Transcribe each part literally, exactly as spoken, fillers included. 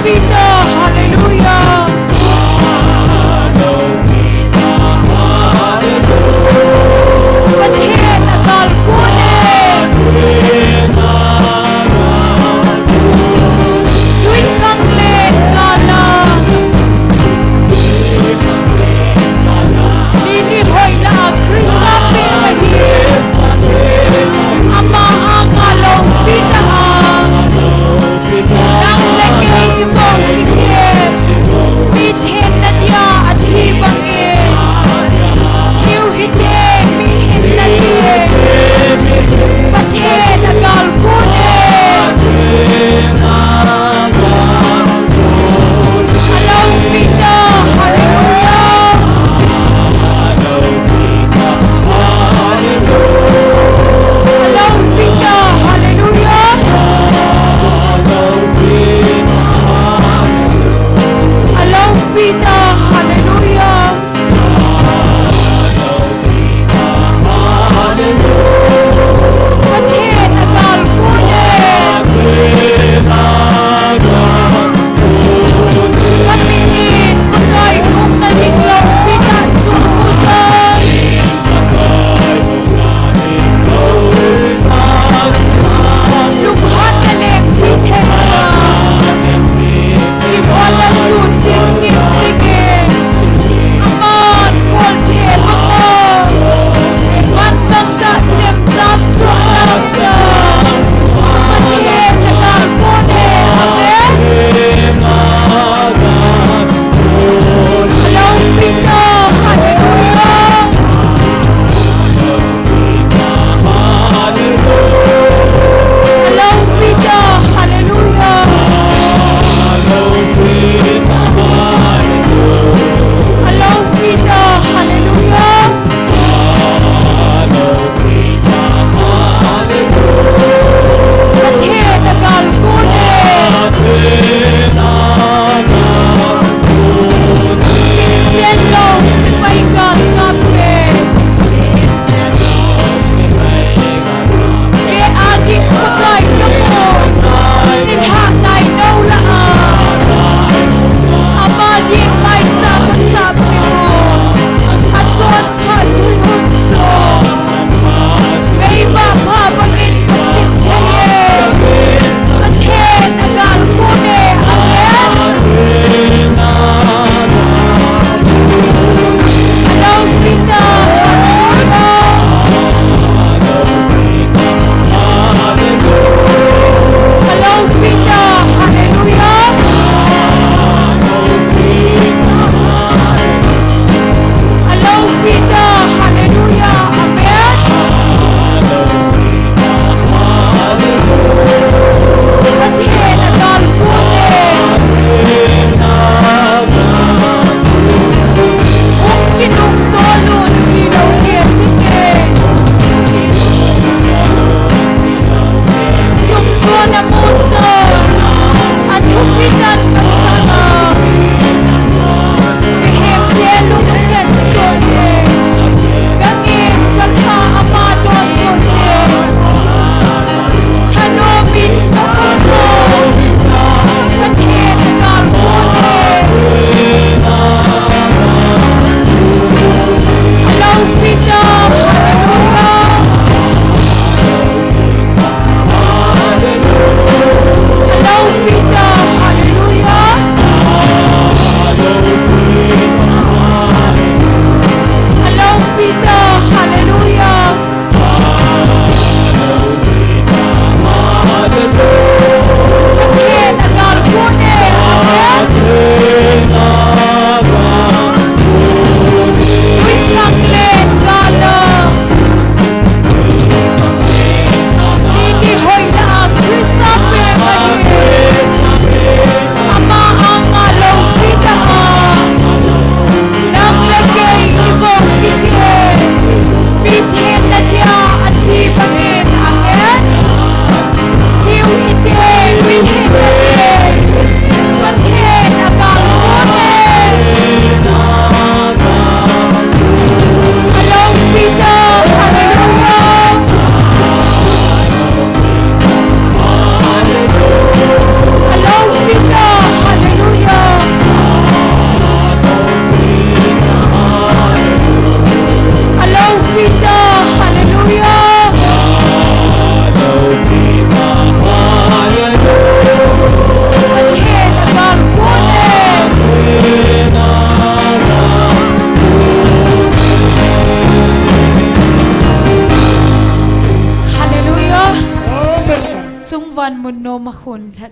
Peter, hallelujah. Pathen akalkon e. Tuikhanglen kala. Nini hoina a Christa pen ahi. Ama anga loupina a. Nang le kei ibou hi.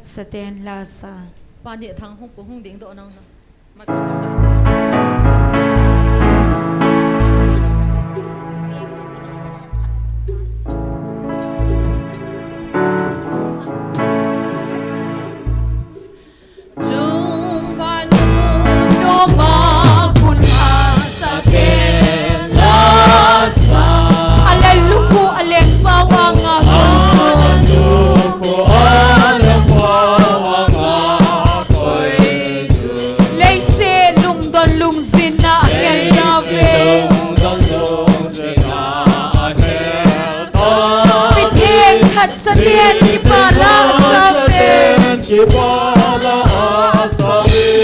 Satan lasa. Pani thang hung pu hung ding do nang na. Aleluya, aleluya, aleluya. Leiset lungdon lungjinna akhel tauve. Mitheng khat Satan kipah la asah uve.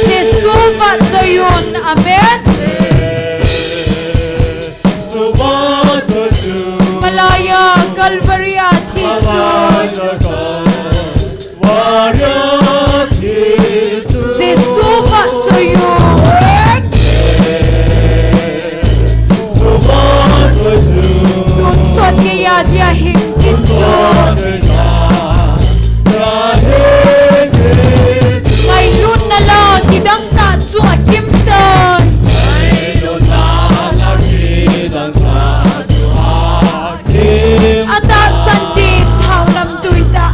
Jesu vahchoi un. Amen. Malaya Calvary a thi chu Jesu vahchoi un. Tonsot geiya dia hing kit chu. Ngailutna la kidang tah chu akim tai. Atahsan ding thao lamtui ta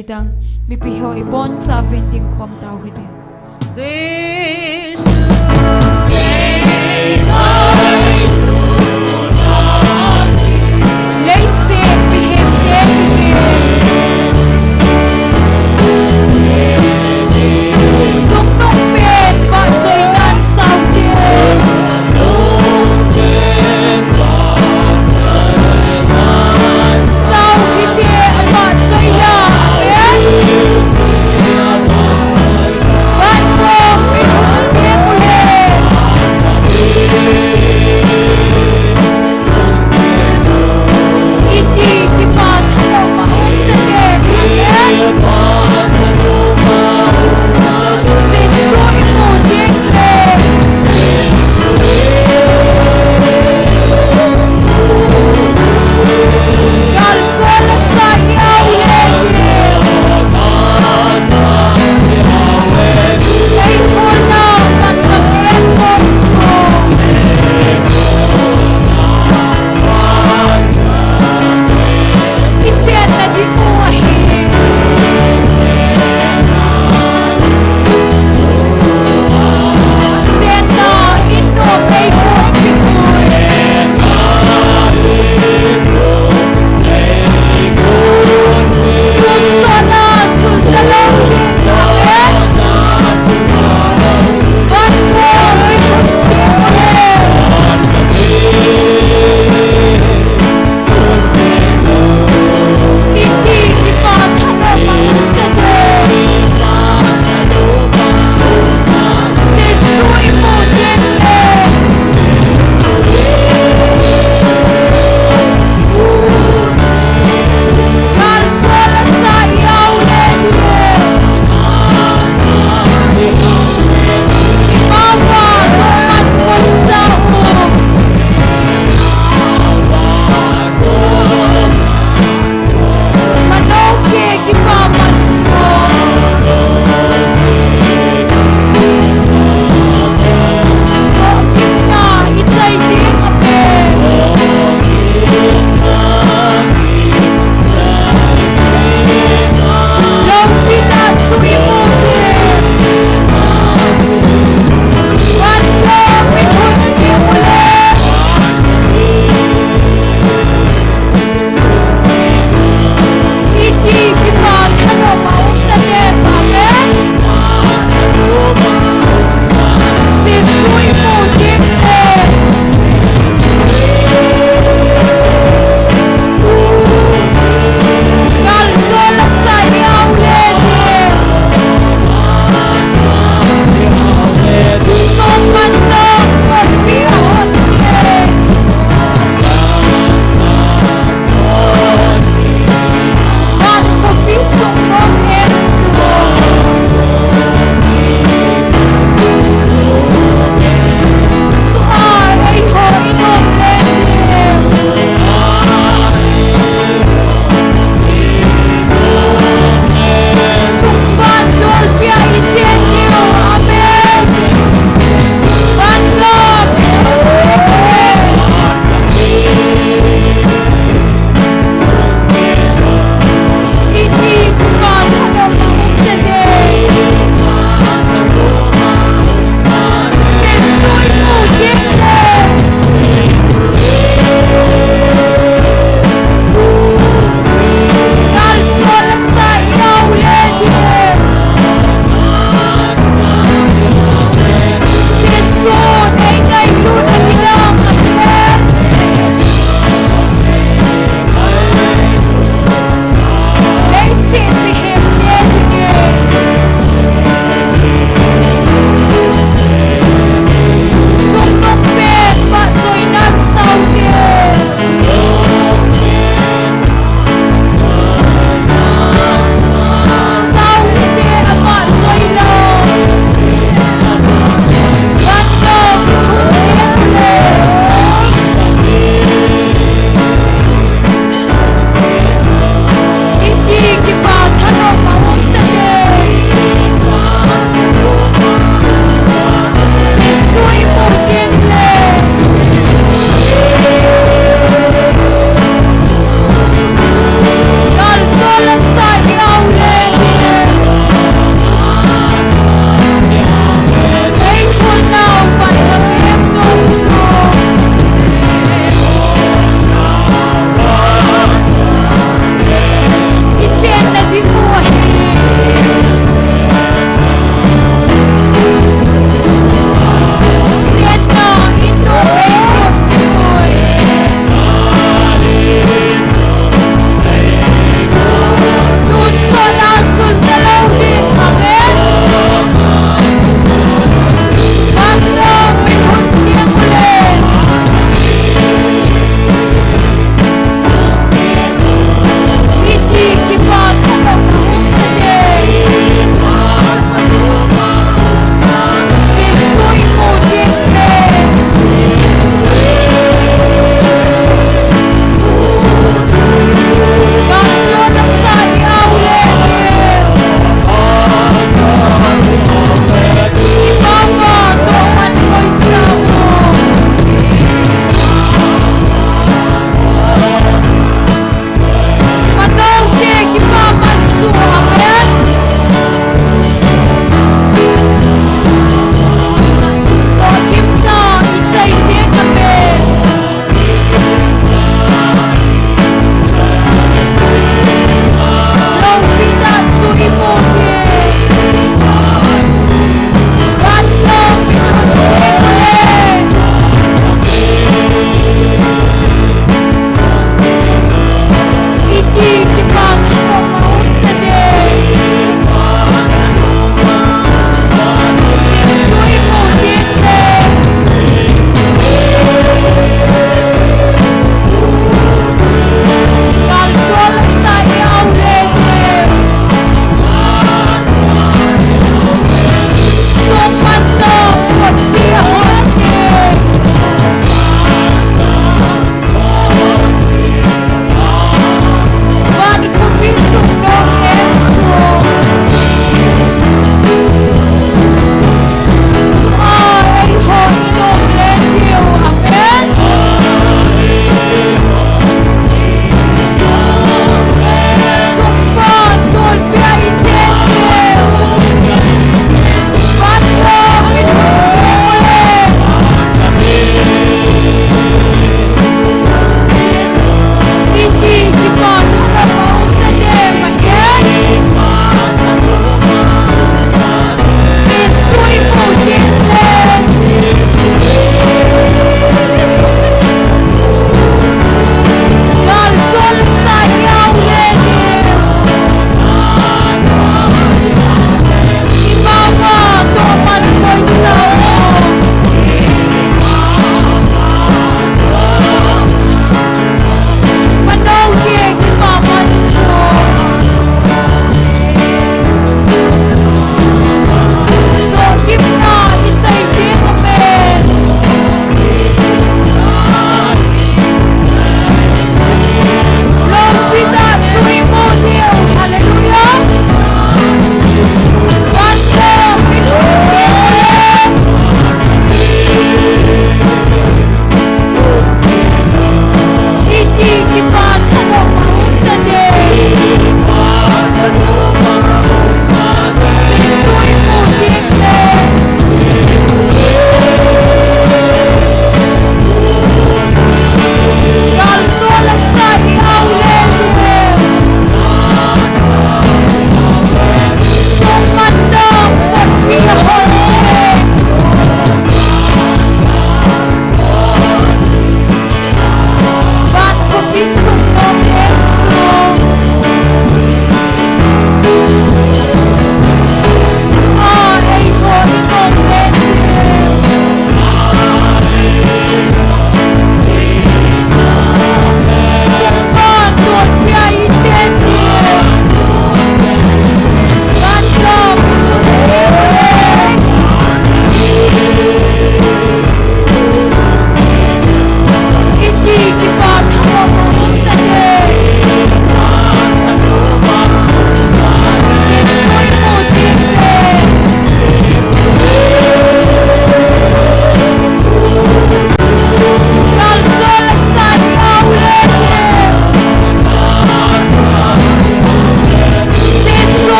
Dang, mipi ho ibonchauvin dingkhom tau hite. Leiset mihem te, sungnung pen vahchoinan sao te. Sao hite, vahchoinan. Amen.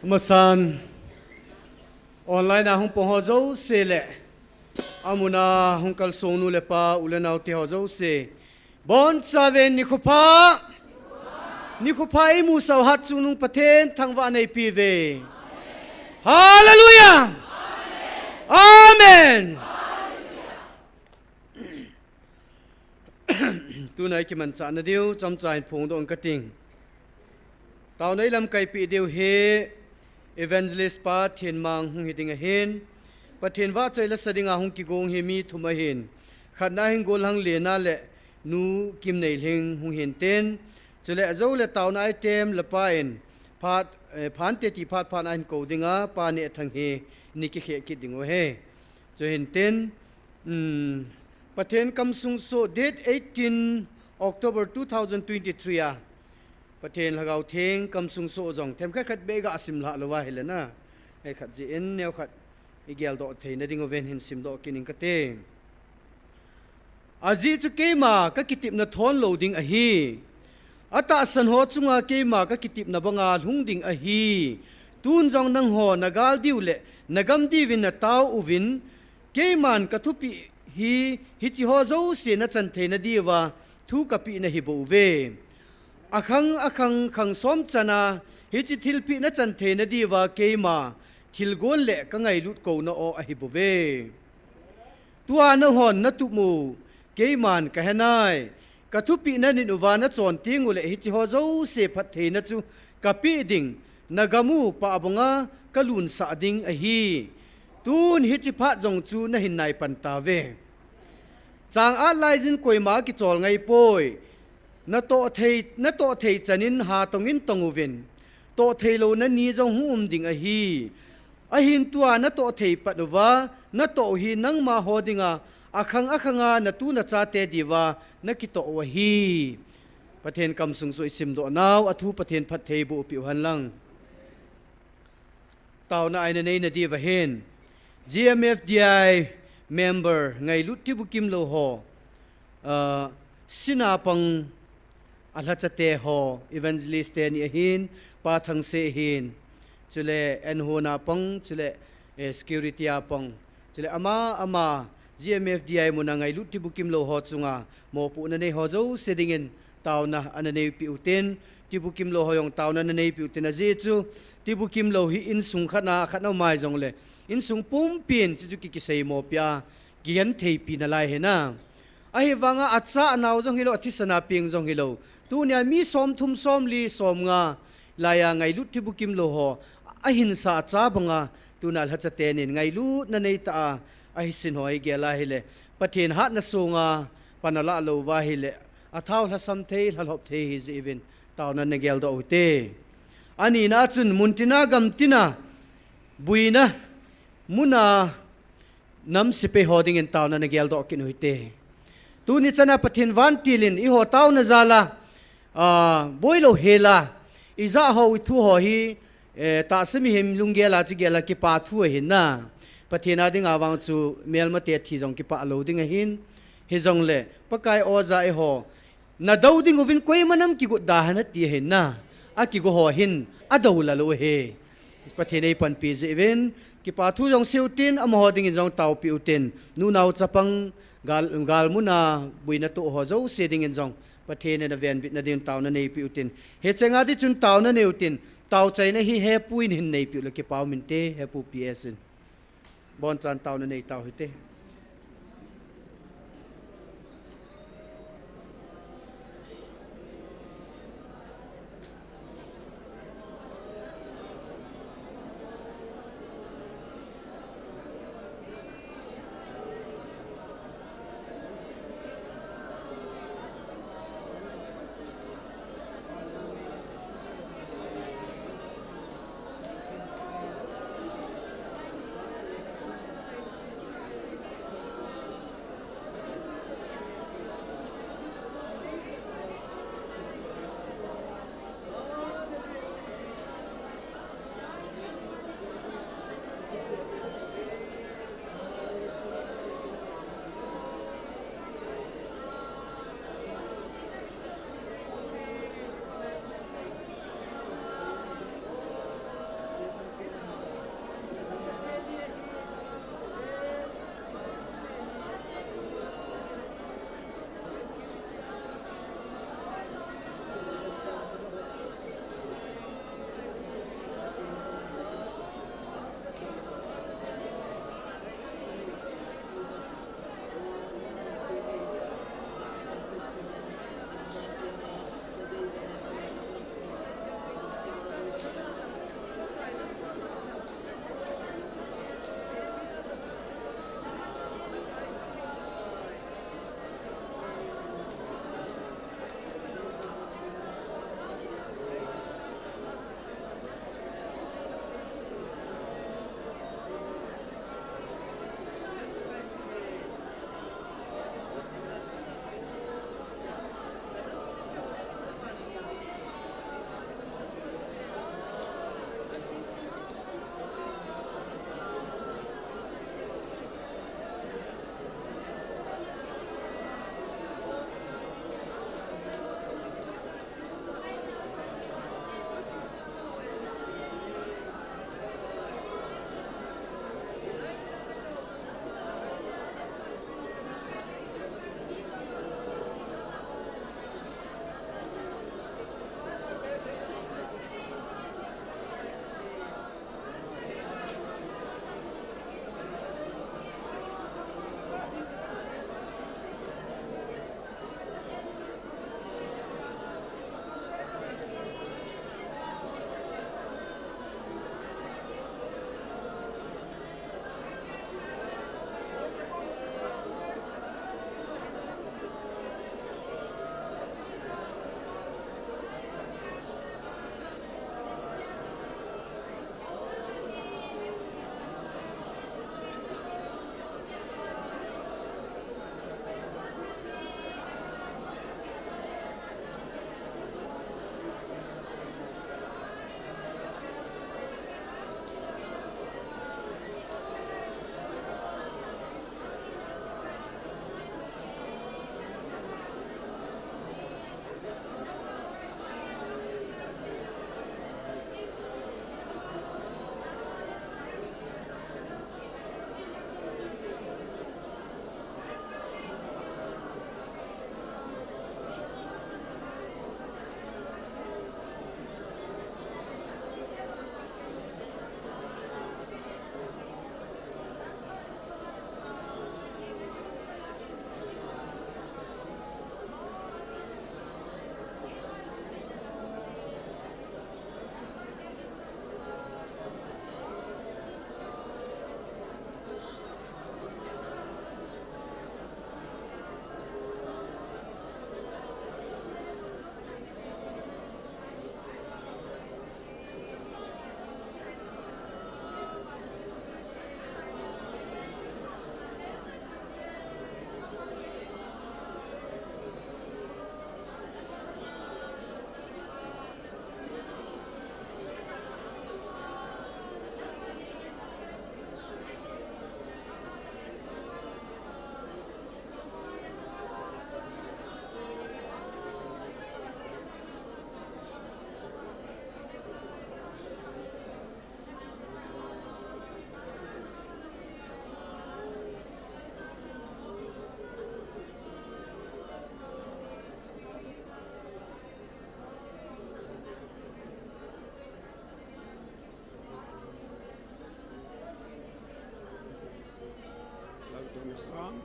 Amasan online a hung pang ho jouse le, amun a hung kalsong nu le pa, u le nao te ho jouse, bonchauvin nikho pha. Nikho pha imusah u hat chungnung Pathen thangvah neipiuve. Hallelujah. Amen. Tuna ikimanchah nadiu chomcha in phongdoh inge kati. Taona ilamkaipi diu hi Evangelist Pa Thenmang hung hiding ahin, Pathen vahchoi lasa dinga hung kigong hi mi thum ahin, khatna hin Golhang Lena le Nu Kimneilhing hung hintin, chule ajou le taona item le pa in phat, eh, phante ti phat phat a hin kou dinga Pa Nehthang hi ni kikheh kit diu ahi. Chuhintin, um, Pathen kamsung soh date eighteen October two thousand twenty-three a Pathen Lhagao Theng kamsung soh jong themkhat khat beh gasim lhah louva hilena, ei khat jeh in neokhat igeldoh theina diuvin hin simdoh kit inge kati. Ajeh chu keima kakitepna thon lou ding ahi. Atahsan ho chunga keima kakitepna banga lhung ding ahi. Tun jong nangho nagal diu le nagam diuvin natao uvin, keiman kathupeh hi hiche ho jouse nachan theina diuva thu kapeh nahi bouve. Akhang akhang khang som chana hiche thilpeh nachan theina diuva keima thilgon le kangailut kouna aw ahi bouve. Tua nanghon natup u keiman kahenai. Kathupeh nanit uva nachon tenguleh hiche ho jouse phattheina chu kapeh ding, nagam u pah banga kalunsah ding ahi. Tun hiche phat jong chu nahin naipan tauve. Chang at laijin koima kichol ngaipoi. Natoh thei, natoh thei chanin hatongin tong uvin. Toh theilouna ni jong hung um ding ahi. Ahin tua natoh thei pat uva, natoh u hi nangma ho dinga, akhang akhanga natu nachate diuva nakitoh u ahi. Pathen kamsung soh isimdoh nau, athu Pathen phattheiboh peh u henlang. Taona ina neina diuva hin, G M F D I member ngailut tibukim lou ho, ah, sina pang alhachate ho, evangelist teni ahin, Pa Thangse ahin, chule N H O na pang, chule, eh, security a pang, chule ama, ama, G M F D I muna ngailut tibukim lou ho chunga mopohna nei ho jouse dingin taona ana neipeh utin, tibukim lou ho jong taona ana neipeh utin, ajeh chu tibukim lou hi insung khatna, khatna mai jongle, insung pumpin chuchu ki, kiseimo pia, kigentheipi nalai hina. Ahivanga acha anao jong hilou, athisan a peng jong hilou. Tunia mi somthum, somli, somnga laiya ngailut tibukim lou ho ahinsa acha banga tuna lhachatenin ngailutna neitah a ahisin ho hi gel a hile, Pathen hatna sunga pan alah lou uva hile, athao lhasam thei, lhalhop thei hijeh uvin taona nageldoh ute. Anina chun muntina gamtina buina muna nam sepai ho dingin taona nageldoh kit uhite. Tuni chana Pathen vantilin eiho taona jal a, ah, boilou hela, ijah ho, ithu ho hi, eh, tahsa mihem lunggel a chigel a kipa thu ahin na. Pathen a dinga vang chu melmate thi jong kipah lou ding ahin. Hijongle Pakai oja eiho nadou ding uvin koima nam kigot da hana ti ahin na. Akigo ho hin adou la lou ahi. Pathen eipanpi jeh uvin, kipa thu jong seiyu tin, amaho dingin jong taopiu tin, nu nao chapang gal, gal muna buina toh ho jouse dingin jong Pathen in avenbitna din taona neipiu tin, hichenga di chun taona neiyu tin, taochaina hi Hepu in hin neipiu le kipah um inte, Hepu P S in. Bonchan taona nei tau hite.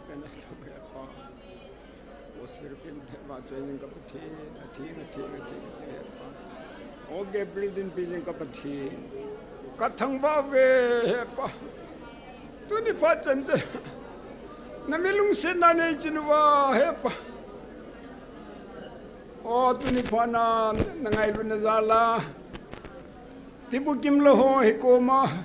Pen a thong he pa. O sirpin the va choi ning ka Pathen, a thing, a thing, a thing, a thing he pa. O Gabriel din pi jing ka Pathen. Ka thangvah uve he pa. Tuni phat chan chan. Na mi lungsetna nei chin uva he pa. O tuni phat na, na ngailutna jal a. Tibukim lou ho hi koma.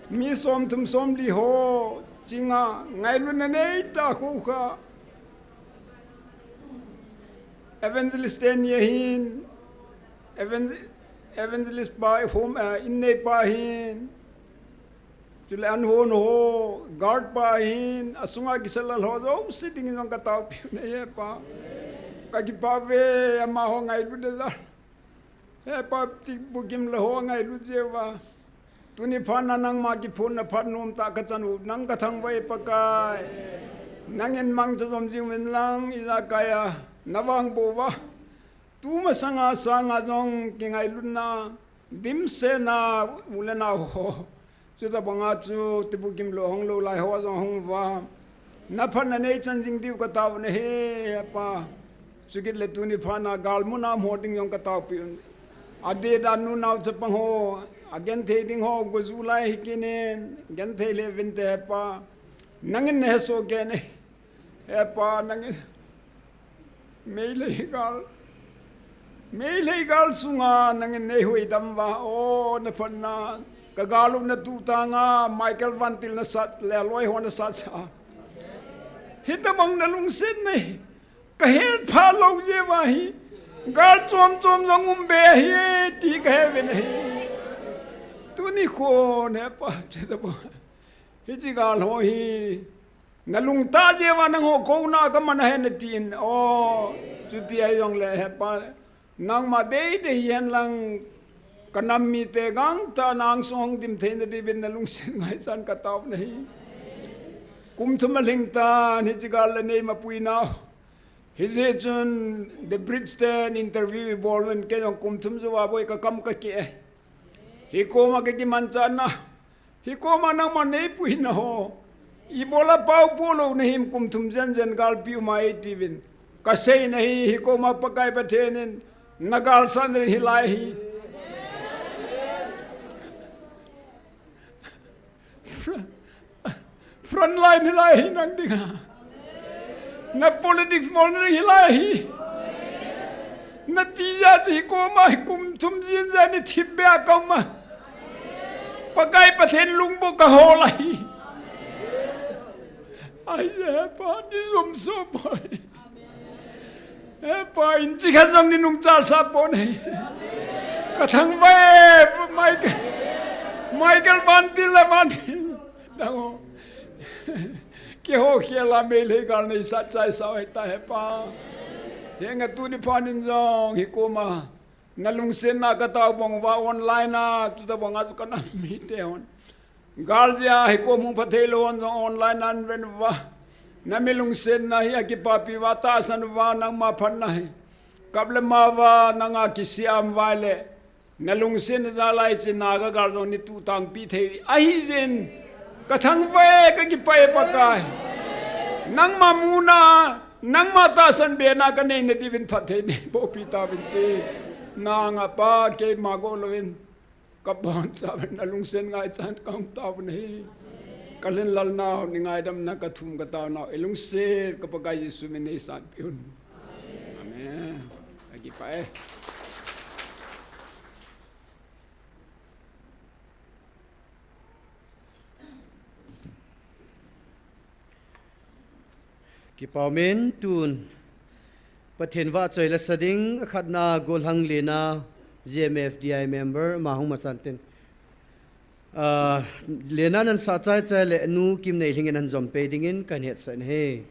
Mi som thum som li ho. Chinga ngailutna nei ta khu kha. Evangelist teni ahin, evangel-, evangelist pa, home, eh, innei pa ahin, chule an hon ho, guard pa ahin, asunga kisalal ho jouse dingin jong ka taopiu ahi he pa. Ka kipah uve, amaho ngailutna jal. He pa, Tibukim lou ho ngailut jeh uva. Tuni phat na nangma kiphonna phat nom tah ka chan u, nang ka thangvah e Pakai. Nangin mangcha jom jing uvin lang, ijakai a na vangboh uva. Tumasanga sanga jong kingailutna, dimsetna, u le nao ho. Chutabanga chu Tibukim lou hung lou lai ho jong hung uva. Na phatna nei chan jing diu ka taona ahi, he pa. Chukit le tuni phat na galmun a um ho ding jong ka taopiu. Adeh dan nu nao chapang ho, agenthei ding ho, go ju lai hi kinin, genthei le vinte he pa. Nangin na hesoh kei e. He pa, nangin. Meitei gal. Meitei gal sunga nangin nei huhdam uva, o, na phatna. Ka gal u na tu tanga, Michael Vantil na sat, le aloi ho na sat sa. Hitabang na lungsetna hi. Ka het pha lou jeh uva hi. Gal chom chom jong um be ahi, ti ka he uvin ahi. Tuni khon he pa, chutabang. Hiche gal ho hi. Na lungtah jeh uva nangho kouna ka man ahi na tin. O, chuti ahi jongle he pa. Nangma deidei hihen lang ka nam mite gangtah na angsung hung dim theina diuvin na lungset ngaichan ka taona ahi. Kum thum alhing tan hiche gal la nei mapui nau. Hijeh chun The Bridge ten interview i bol uvin kei jong kum thum jouva boi ka kam ka keh e. Hi koma ka kimanchahna. Hi koma nangma nei puina ho. Ibola pao po lou na him kum thum jen jen galpi um ahi tiuvin. Ka seina hi, hi koma Pakai Pathen in na galsatna hi lai hi. Front line hi lai hi nang dinga. Na politics bol na hi lai hi. Na tija chu hi koma hi kum thum jin ja ni thip bea koma. Pakai Pathen lungbo ka hol ahi. Ai, he pa, ni jom so boy. He pa, inchi khat jong ni nung chal sa pon ahi. Ka thangvah e, Michael, Michael Vantil le Vantil. Dango. Keiho khel a Meitei gal nei sat chai sa ahi ta he pa. Henga tuni phat in jong hi koma. Na lungsetna ka tao bang uva online a, chutabang a chu ka nam mite hon. Gal jeh a hi kom hung pha thei lou hon jong online a an ven uva. Na mi lungsetna hi akipapi uva tahsan uva nangma phatna hi. Kap le ma uva nanga kisiam uva le. Na lungsetna jal a hiche Naga gal jong ni tu tangpi thei ahi jeh in. Ka thangvah e, ka kipah e Pakai. Nangma muna, nangma tahsan bena ka neina diuvin phatthei nei bohpi tauvin ti. Nanga pa keima go louvin. Ka boncha uvin na lungset ngaichan ka hung taona ahi. Ka lhinlelnau ni ngaidamna ka thum ka taonau. I lungset ka Pakai Jesu min in nei sanpeh un. Amen. Ka kipah e. Kipa umin tun Pathen vahchoi la sa ding a khatna gollhang Lena, G M F D I member, ama hung masa intin. Ah, Lena nan sa chai chai le nu Kimneilhing in ahin jom pei dingin kahin hetsah in ahi.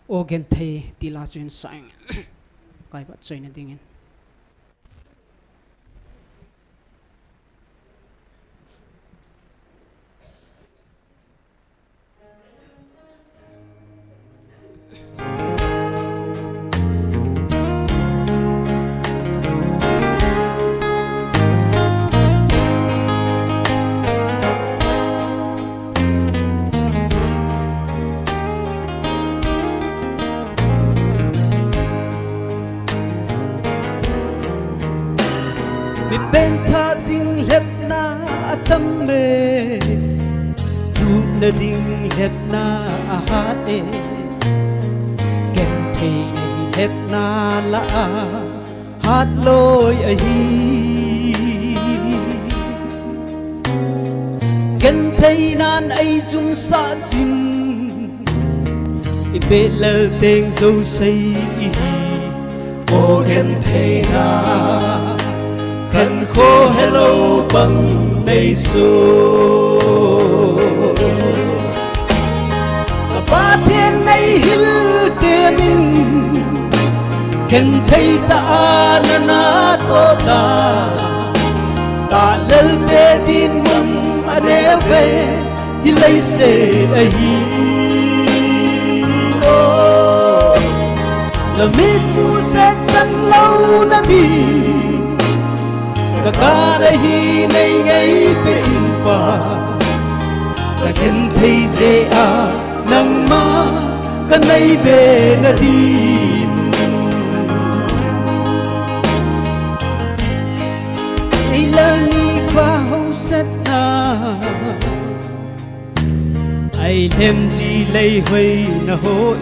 O genthei ti la chu hin sa ing. Kaibat choina dingin. Pen tha ding lhepna atam e, lutna ding lhepna ahat e, genthei nei lhepna la a hat loi ahi. Genthei nan ei jumsah chin, i behlel teng jouse ihi. O gentheina khankho helou bang nei so, ka Pathen nei hil temin, genthei tah a nana toh ta, tahlelte din mun aneo ve, hi leiset ahi. O, na mitmu se chan louna din, ka kana hi nei ngei pe in pa, ka genthei jeh a nangma ka nei be na din. Ei lal ni kha hausetna, ei lhem ji lei hoina hon,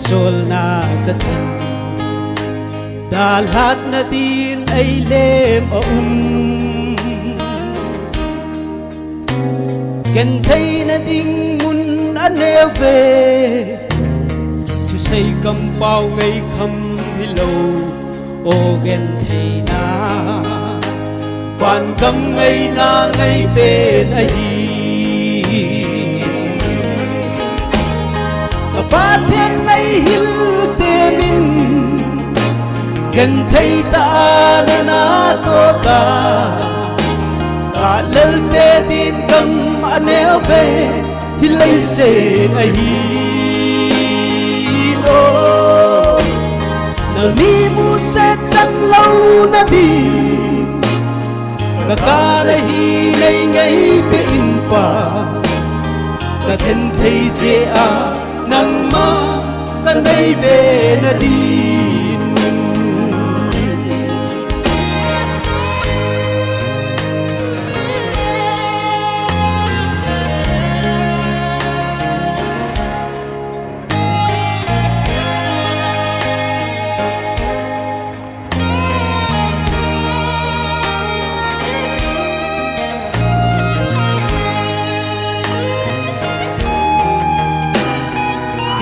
solna ka chan, dalhatna din ei lhem a um. Gentheina ding mun aneo ve, thusei kampao ngei kham hilou. O gentheina, vangam ngaina ngei pen ahi. Ka Pathen nei hil temin, genthei tah a nana toh ta, tahlelte din gam aneo ve, hi leiset ahi. O, na mitmu se chan louna din, ka kana hi nei ngei pe in pa, ka genthei jeh a nangma ka nei be na din.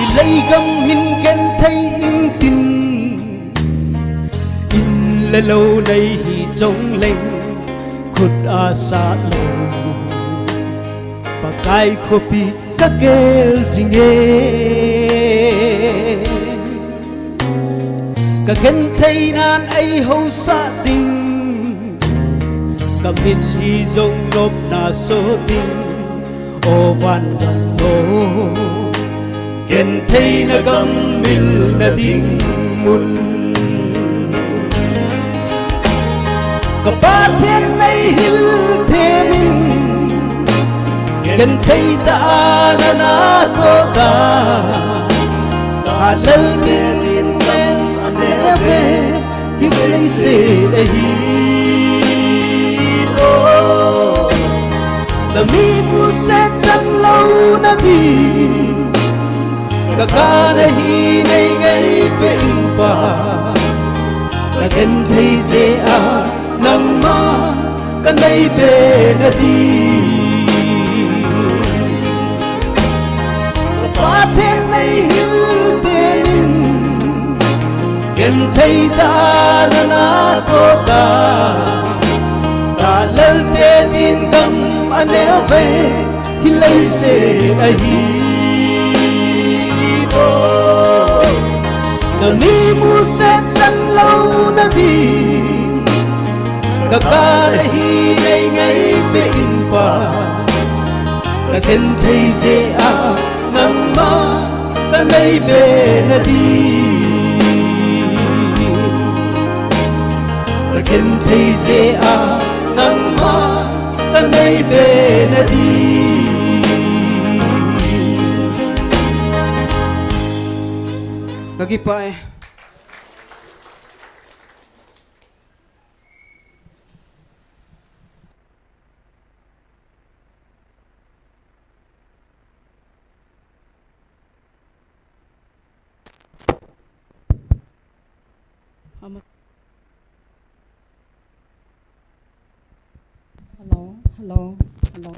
Hi leigam hin genthei intin, in le lou nei hi jongleng, khut a sah lou Pakai khopi ka gel jinge. Ka genthei nan ei hausah ding, ka mitlhi jong nopna so ding, o van gam o, gentheina gam milna ding mun. Ka Pathen nei hil temin, genthei tah a nana toh ta, tahlelte din gam aneo ve, hi leiset ahi. O, na mitmu se chan louna din, ka kana hi nei ngei pe in pa, ka genthei jeh a nangma ka nei be na din. Ka Pathen nei hil temin, genthei tah a nana toh ta, tahlelte din gam aneo ve, hi leiset ahi. O, na mitmu se chan louna din, ka kana hi nei ngei pe in pa, ka genthei jeh a nangma ka nei be na din. Ka genthei jeh a nangma ka nei be na din. Ka kipah e. Ama-, hello, hello, hello.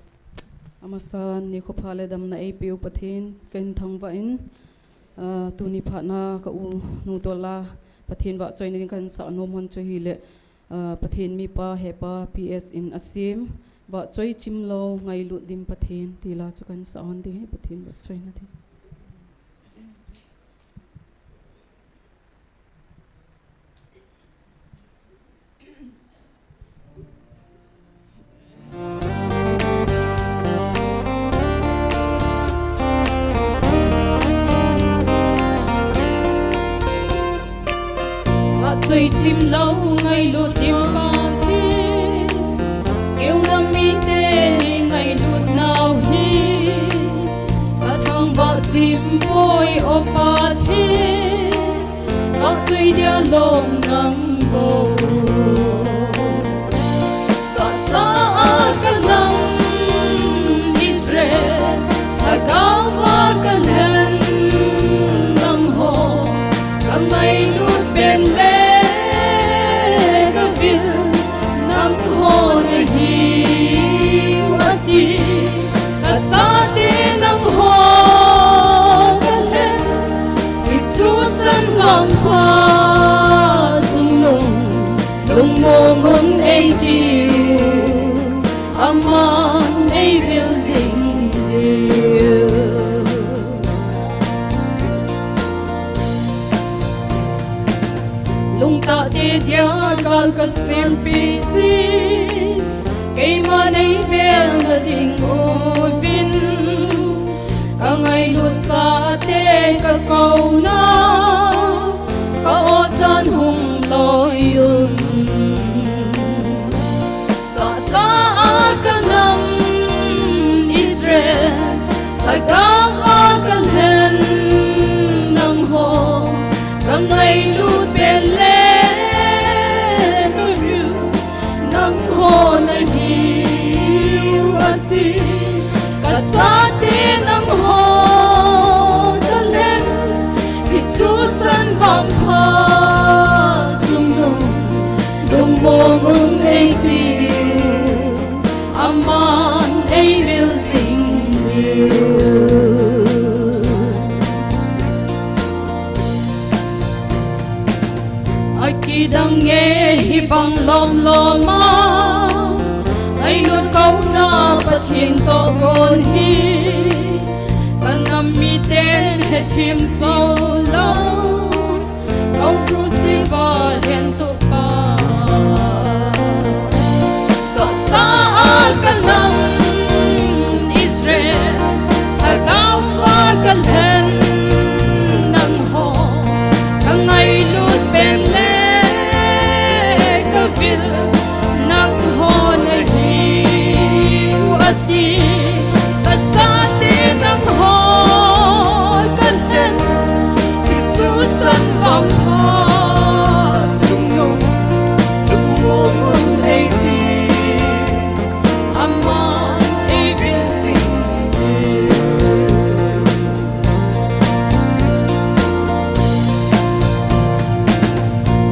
Amasan nikho pha le damna eipeu Pathen kahin thangvah in, ah, tuni phatna ka u nu tola Pathen vahchoina ding kahin sah nom hon chu ahile, ah, Pathen mipa hepa P S in asem, Vahchoi chimlou ngailut dim Pathen, ti la chu kahin sah hon ding ahi, Pathen vahchoina ding. Vahchoi chimlou ngailut dim Pathen, keima mite ngailut nau hi, ka thangvah chim poi o Pathen, vahchoi dia lom nang bou. Tahsa a ka nam Israel, lhagao a ka lhen nangho, ka ngailut pen le ka vil nangho nahiu ati. Ka chate nangho ka lhen, hichu chan vangpha chungnung, lungmong un eitiu, aman eivil jing diu. Lungtah te dia gal ka sempi jin, keima nei bel na ding uvin, ka ngailut chate ka kouna, ka ojan hung loi un. Tahsa a ka nam Israel, lhagao a ka lhen nangho, ka ngailut pen le ka vil nangho nahiu ati. Ka chate nangho ka lhen, hichu chan vangpha chungnung, lungmong un eitiu, aman eivil jing diu. Akidang e hibang lom lom a, ngailut kouna Pathen toh kon hi, ka nam miten hethem jou lou, kou crucified hen tupa. Tahsa a ka nam Israel, lhagao a ka lhen nangho, ka ngailut pen le ka vil nangho nahiu ati. Ka chate nangho ka lhen, hichu chan vangpha chungnung, lungmong un eitiu, aman eivil jing diu.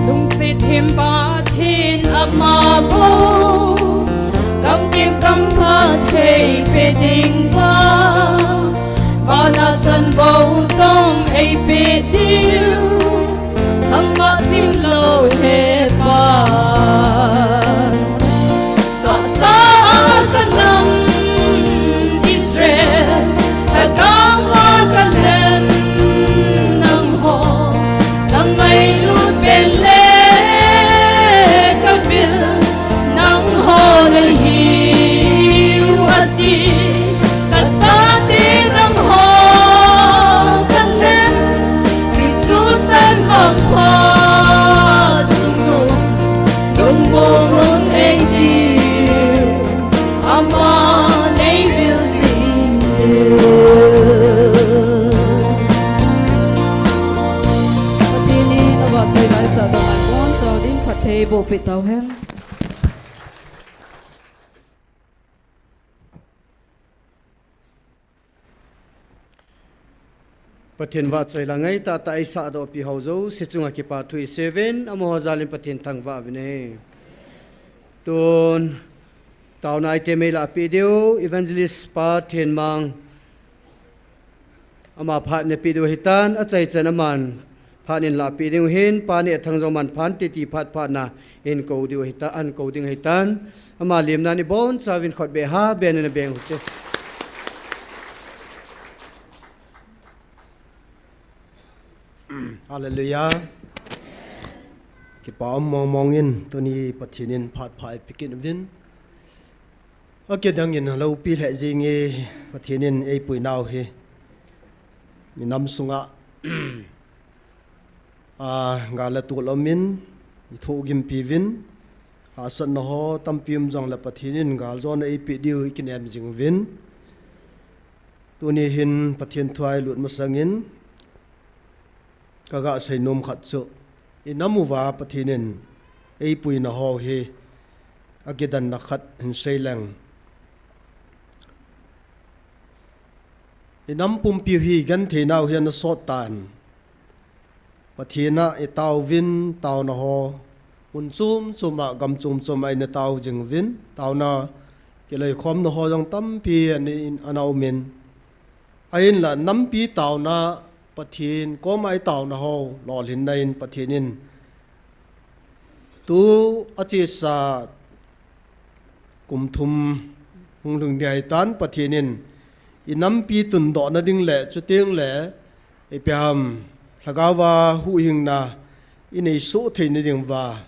Lungset thim Pathen ama bou, gamkim gamphat thei pe ding pa, vana chan bou jong eipe diu, thangvah chimlou hepa. Tahsa a ka nam Israel, lhagao a ka lhen nangho, ka ngailut pen le ka vil nangho nahiu ati. Ka chate nangho ka lhen, hichu chan vangpha chungnung, lungmong un eitiu, aman eivil jing diu. Pathen in avahchoi laisah dong aibonchauva ding phatthei boh peh tauhen. Pathen vahchoi la ngai tahtah eisah dohpi ho jouse chunga kipa thu isei uvin, amaho jal in Pathen thangvah uvin ahi. Tun, taona item eilahpeh diu, Evangelist Pa Thenmang. Ama phat in apeh diu ahitan, achaichan aman phat in lahpeh diu ahin, Pa Nehthang jong aman phat in titi phat phat na ahin kou diu ahita, ahin kou ding ahitan. Ama lemna in ibonchauvin khut beh ha, beh in nabeng uhite. Hallelujah. Kipa um mong mong in, tuni Pathen in phat pha eipe kit uvin. Akidang in loupi lheh jenge Pathen in eipui nau hi. Minam sunga, a, gal le tol um in, ithoh gimpi uvin, hahsatna ho tampi um jongle Pathen in galjona eipeh diu ikinem jing uvin. Tuni hin Pathen thu a ilut masang in, kaga seinom khat chu, inam uva Pathen in eipuina ho hi akidanna khat hin sei leng. Inam pumpi hi genthei nau hi ana sot tan. Pathen a itao uvin, taona ho mun chom chom a, gam chom chom a ina tao jing uvin, taona kiloikhomna ho jong tampi ana, ana um in. Ahinla nampi taona Pathen koma itaona ho lolhinna in Pathen in tu achesa kum thum hung lhung ding ahitan Pathen in inampi tundohna ding le chuteng le ipi ham lhagao a huhhingna inei soh theina ding uva,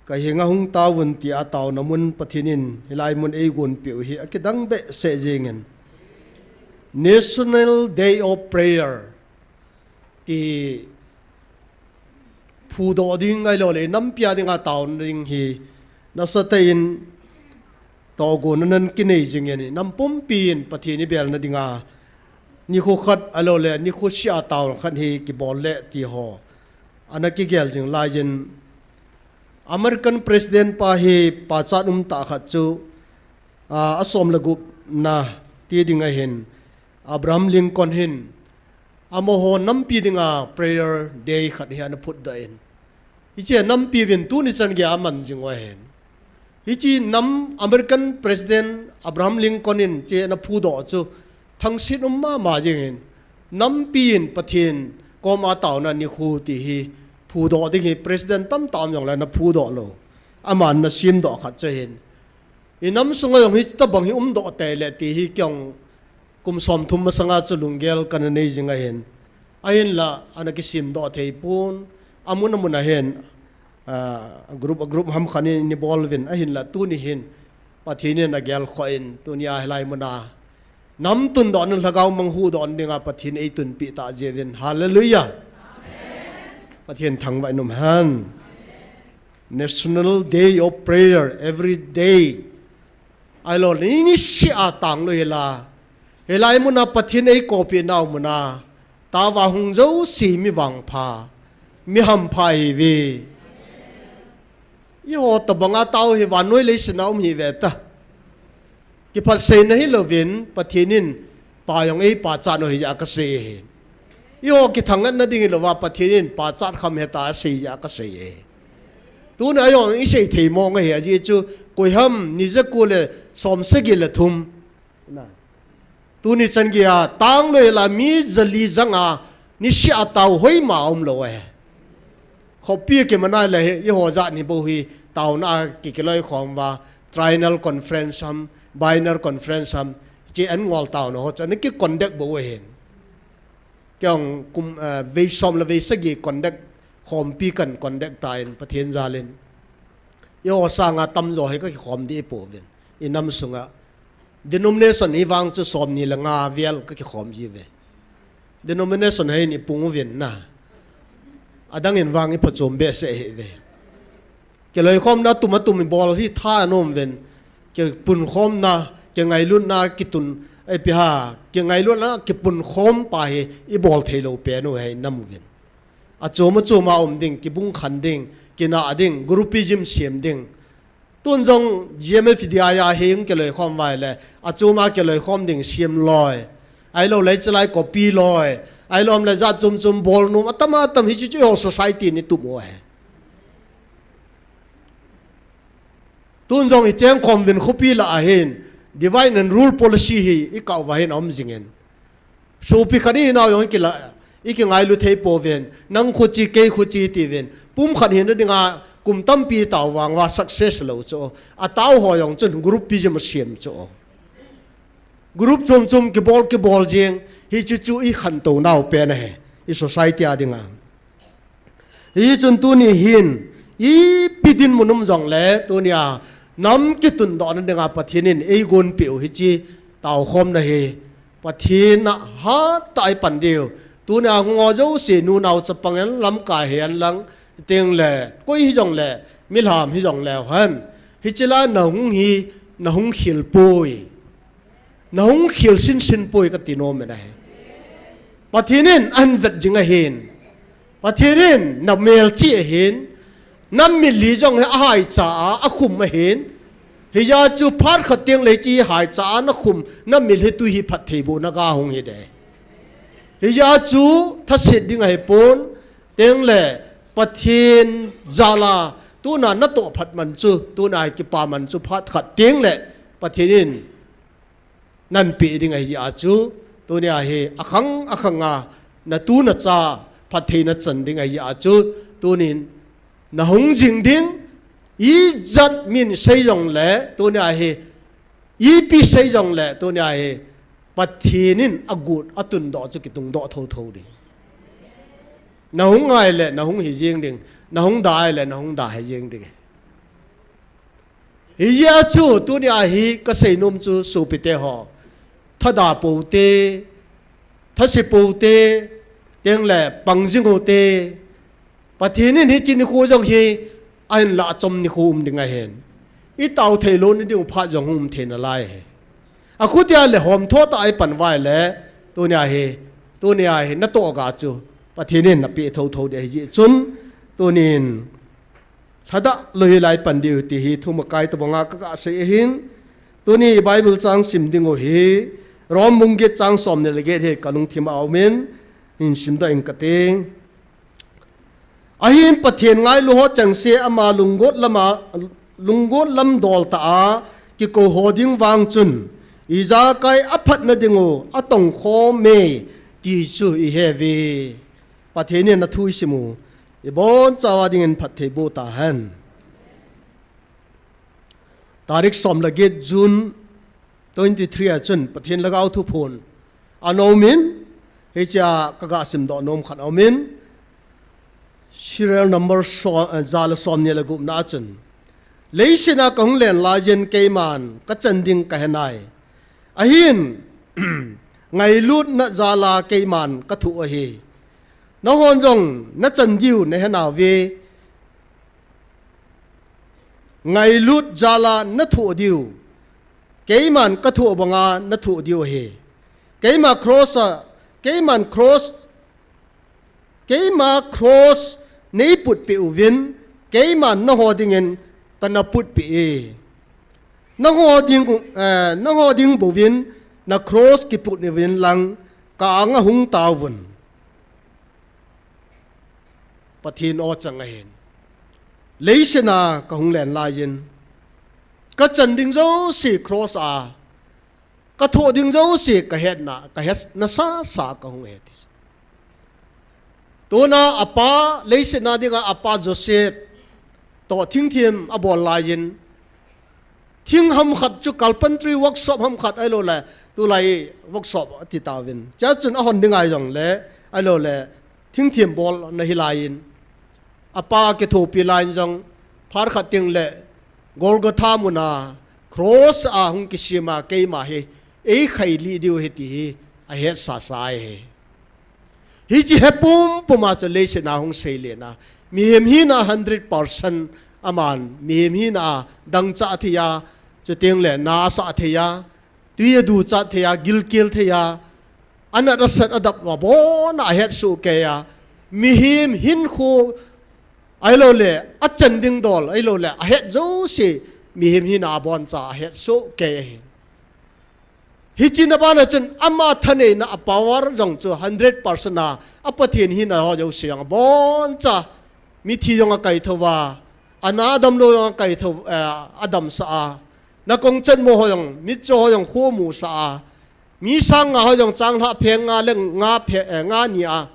kahenga hung taovun tia taona mun Pathen in hilai mun eigonpeh u hi akidang behseh jengin. National Day of Prayer ti phudoh ding ahilou le, nampi a dinga taona ding hi nasatah in tohgon ahin kinei jingin, nam pumpi in Pathen ibelna dinga nikho khat ahilou le, nikho seh a taona khat hi kibol le ti ho ana kigel jing laiyin, American President pa hi pachat umtah khat chu, a, asom le gupna ti ding ahin, Abraham Lincoln hin, amaho nampi dinga prayer day khat hi ana phutdoh in. Hiche nampi uvin tuni chan geiya aman jing u ahin. Hiche nam American President Abraham Lincoln in hiche ana phudoh chu thangsit um mama jengin. Nampi in Pathen koma taona nikho ti hi phudoh ding hi President tamtah um jongle ana phudoh lou. Aman ana semdoh khat chu ahin. Inam sunga jong hitobang hi umdoh tei le ti hi kei jong kum somthum masanga chu lunggel kana nei jing ahin. Ahinla, ana kisemdoh thei pon. Amun amun ahin, a, group, group ham khat in ibol uvin. Ahinla, tuni hin, Pathen in agelkhoh in, tunia hilai muna nam tundohna lhagao mang huhdoh dinga Pathen eitunpeh tah jeh uvin. Hallelujah. Pathen thangvah in umhen. National Day of Prayer every day. Ahilou le, ni, niseh a tanglou hila. Hilai muna Pathen eikoupeh nau muna. Taova hung jouse mi vangpha, mi hampha ihiuve. Eiho tobanga tao hi vannoi leiset a um ihiuve ta. Kiphatseina hilouvin, Pathen in Pa jong eipachat u ahi jeh a kasei ahi. Eiho kithangvahna ding hilouva, Pathen in pachat kham ahi tia asei jeh a kasei ahi. Tuna jong isei thei mong ahi, ajeh chu koiham ni jako le som sagi le thum. Tuni chan geiya tanglou hila mi jali janga niseh a tao hoima umlou ahi. Khopi kimanai le hi, eiho jat ni bou hi, taona a ki, kiloikhom uva, triennial conference ham, biennial conference ham, hiche annual taona ho chu, ana kiconduct bou ahin. Kei jong kum, eh, vei som le vei sagi conduct, khompi kaconduct tan Pathen jalin. Eiho sanga tamjo hi kakikhom ding ipouvin. Inam sunga. Denomination hi vang chu somni le nga vel kakikhom jiuve. Denomination hi in ipung uvin na. Adang in vang iphachom behseh ihiuve. Kiloikhomna atum atum ibol hi tha anom uvin. Kipunkhomna, kingailutna, kitun, ipi ham, kingailutna, kipunkhom pa hi ibol theilou pen u ahi inam uvin. Achom achom a um ding, kibungkhan ding, kinah ding, groupism sem ding. Tun jong G M F D I a hin kiloikhom uva ahile, achom a kiloikhom ding sem loi. Ahilou le, chulai copy loi. Ahilou le jat chom chom bol nom atam atam hiche chu eiho society in itup u ahi. Tun jong icheng khom uvin khopi lah a hin divide and rule policy hi ikah uva hin aum jingin. Sopi khat ihinau jong ikila, ikingailu thei pouvin, nang kho chi, kei kho chi tiuvin. Pumkhat hina dinga kum tampi tao vang uva success lou chu. Atao ho jong chun groupism asem chu. Group chom chom kibol kibol jing, hiche chu ikhantou nau pen ahi, i society a dinga. Hichun tuni hin, ipi dinmun um jongle, tunia nam kitundohna dinga Pathen in eigonpeh u hiche taokhomna hi, Pathen a hattah a ipan diu. Tunia hung ho jouse, nu nao chapang hen, lamkai hen lang, teng le, koi hijongle, milham hijongle hen. Hiche lai nahung hi, nahung khel poi. Nahung khel sinsin poi kati nom in ahi. Pathen in ahin vet jing ahin. Pathen in namelchih ahin. Namilhi jong hi ahaicha a, akhum ahin. Hijeh chun phat khat teng le hiche haicha a nakhum, namilhi twi hi phattheibohna gahung hiding. Hijeh chun thaset ding ahipon, teng le Pathen jal a, tuna natoh phat man chu, tuna kipa man chu phat khat teng le Pathen in nahin peh ding ahijeh chun, tunia hi akhang akhang a, natu nacha phattheina chan ding ahijeh chun, tunin nahung jing ding, ijat min sei jongle, tunia hi, ipi sei jongle, tunia hi, Pathen in agot, atundoh chu kitungdoh thotho ding. Nahung ngai le, nahung hi jing ding, nahung da le, nahung da hi jing ding. Hijeh chun tunia hi kasei nom chu sopite ho. Thada pou te, thase pou te, teng le pang jing u te. Pathen in hiche nikho jong hi, ahin lah chom nikho um ding ahin. Itao thei lou na diu phat jong um thei nalai ahi. Akhutia le homtho tah a ipan uva le, tunia hi, tunia hi natoh ga chu Pathen in napeh thotho ding ahijeh chun, tunin lhadah lou hel a ipan diu ti hi thumakai tobang a kaga sei ahin. Tuni Bible chang sim ding u hi, Rom bung get chang somni le get hi kalungthim a um in, hin simdoh ing kate. Ahin Pathen ngailu ho chengse ama lunggot lam a, lunggot lam dol tah a kikou ho ding vang chun, ijakai aphatna diu atongkhom e ti chu ihe uve. Pathen in athu isim u, ibonchauva dingin phatthei boh tahen. Tarik som le get June twenty-three a chun Pathen Lhagao thuphon ana um in, hichea kaga simdoh nom khat aum in, serial number so, eh, ja le somni le gupna a chun, leiset a kahung len laiyin keiman kachan ding kahe nai. Ahin, ngailutna jal a keiman kathoh ahi. Nahon jong nachan diu nahe nauve. Ngailut jal a nathoh diu, keiman kathoh banga nathoh diu ahi. Keima cross a, keiman cross, keima cross neiputpeh uvin, keiman naho dingin kana putpeh e. Naho ding, eh, naho ding bouvin na cross kiput uvin lang, ka anga hung tauvun. Pathen o chang ahin. Leiset a kahung len laiyin, kachan ding jouse cross a, kathoh ding jouse kahetna, kahetna sasa kahung ahi ti. Tuna apa, leiset a dinga apa Joseph toh thingthem abol laiyin, thing hamkhat chu carpentry workshop hamkhat ahilou le, tulai workshop ati tauvin. Chea chun ahon ding ahi jongle, ahilou le, thingthem bolna hilaiyin, apa kithopi laiyin jong, phat khat teng le, Golgotha muna, cross a hung kisem a keima hi eikhailih diu ahi ti hi ahetsasa ahi. Hiche he pumpum a chu leiset a hung seilen a, mihem hina hundred percent aman, mihem hina a dangchah thei a, chuteng le na asah thei a, twi aduchat thei a, gilkel thei a, anat asat adap abon a ahetsoh kei a, mihem hinkho ahilou le, achan ding dol ahilou le, ahet jouse, mihem hina aboncha ahetsoh kei ahi. Hiche na bana chun ama thaneina a power jong chu hundred percent a, a Pathen hina ho jouse jong aboncha, mithi jong akaithou va, ana damlou jong akaithou, eh, adamsah a, na kong chenmo ho jong, mitcho ho jong khomusah a, mi sang nga ho jong changlhah pheng nga le nga phe, eh, nga ni a,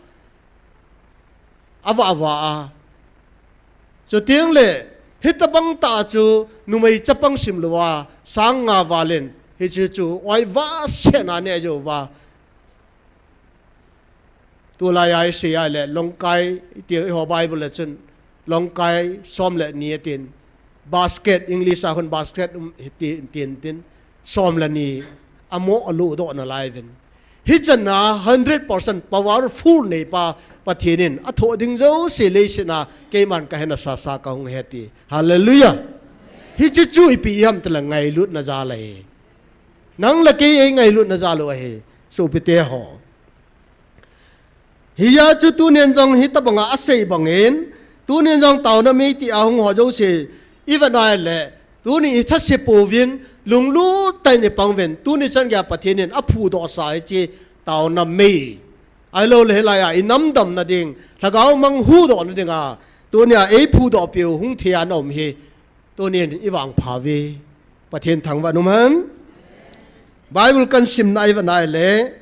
ava ava a. Chuteng le, hitabang tah chu numei chapang simlou a, sang nga val in, hiche chu oi va sena ne jo va. Tulai a isei a le, longkai, iti ho Bible le chun, longkai som le ni atin, basket, English a khun basket, um, tin, tin, tin, som le ni, amo alu doh nalai uvin. Hichan a hundred percent powerful neipa Pathen in athoh ding jouse leiset a keiman kahe nasa sa kahung he ti. Hallelujah. Hiche chu ipi ham tile ngailutna jal ahi. Nang le kei ei ngailutna jal u ahi. Sopite ho. Hia chu tunin jong hitabanga asei bangin, tunin jong taona mei ti a hung ho jouse, ivet nai le, tuni ithase pouvin, lunglut tah in ipang uvin, tuni chan geiya Pathen in aphudoh sa hiche taona mei. Ahilou le hilai a, inam damna ding, lhagao mang hudohna dinga, tunia eiphudoh piu hung thei a na um hi, tunin ivangpha uve. Pathen thangvah in um hen. Bible kan simna ivet nai le,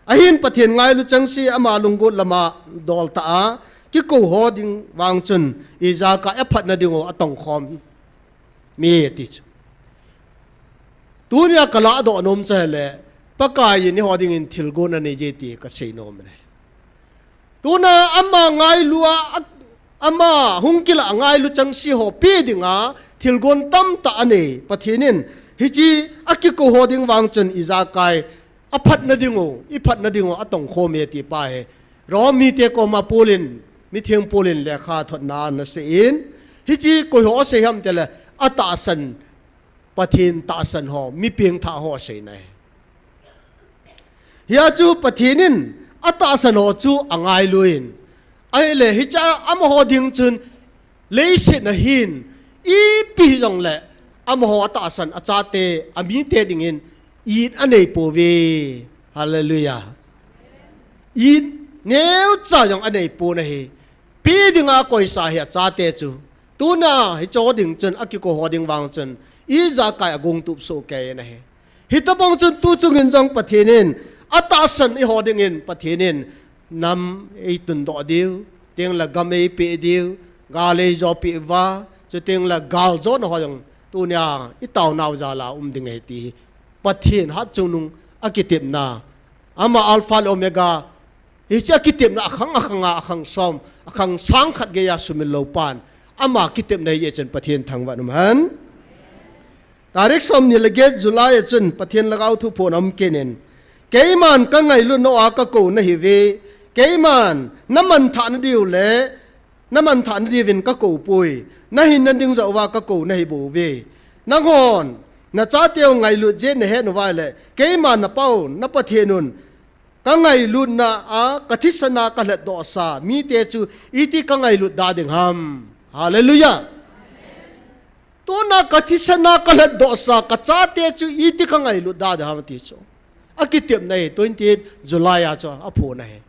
ahin Pathen ngailu chengse ama lunggot lama dol tah a, kikou ho ding vang chun, ijakai aphatna diu atongkhom mi ti chu. Tunia kaladoh nom chu ahile, Pakai in eiho dingin thilgon anei e ti kasei nom e. Tuna ama ngailu a, ama hung kilah ngailu chengse ho pe dinga, thilgon tamtah anei, Pathen in, hiche akikou ho ding vang chun ijakai, aphatna diu, iphatna diu, atongkhom e ti pa hi. Rom mite koma Paul in, mitheng Paul in lekha thotna ana seiyin, hiche koi ho asei ham tile, atahsan, Pathen tahsan ho, mi pengthah ho aseina ahi. Hia chu Pathen in atahsan ho chu angailu in. Ahile hiche amaho ding chun leiset a hin ipi hijongle amaho atahsan achate, amite dingin it anei pouve. Hallelujah. It neocha jong anei pon ahi. Pe dinga akoisa hi achate chu. Tuna hicho ding chun akikou ho ding vang chun ijakai agong tup soh kei in ahi. Hitobang chun tu chungin jong Pathen in, atahsan eiho dingin Pathen in, nam eitundoh diu, chuteng le gam eipeh diu, gal eijo peh uva, chuteng le galjona ho jong, tunia, itaonau jal a um ding ahi ti hi. Pathen hatchungnung akitepna, ama Alpha le Omega, hiche akitepna akhang akhang a, akhang som, akhang sang khat geiya sumil lou pan, ama kitepna ahi jeh chun Pathen thangvah in um hen. Tarik somni le get July a chun Pathen Lhagao thu phon aum kit in. Keiman kangailut nau a kakou nahiuve. Keiman namanthah nadiu le, namanthah nadiuvin kakou poi. Nahinna ding joh uva kakou nahi bouve. Nanghon, nachateu ngailut jeh in nahet uva ahile, keiman napau, na Pathen un, kangailutna a, kathisan a kalhatdoh sa mite chu iti kangailut da ding ham. Hallelujah. Tuna kathisan a kalhatdoh sa kachate chu iti kangailut da ding ham ti chu. Akitepna ahi, twenty eight July a chu aphon ahi.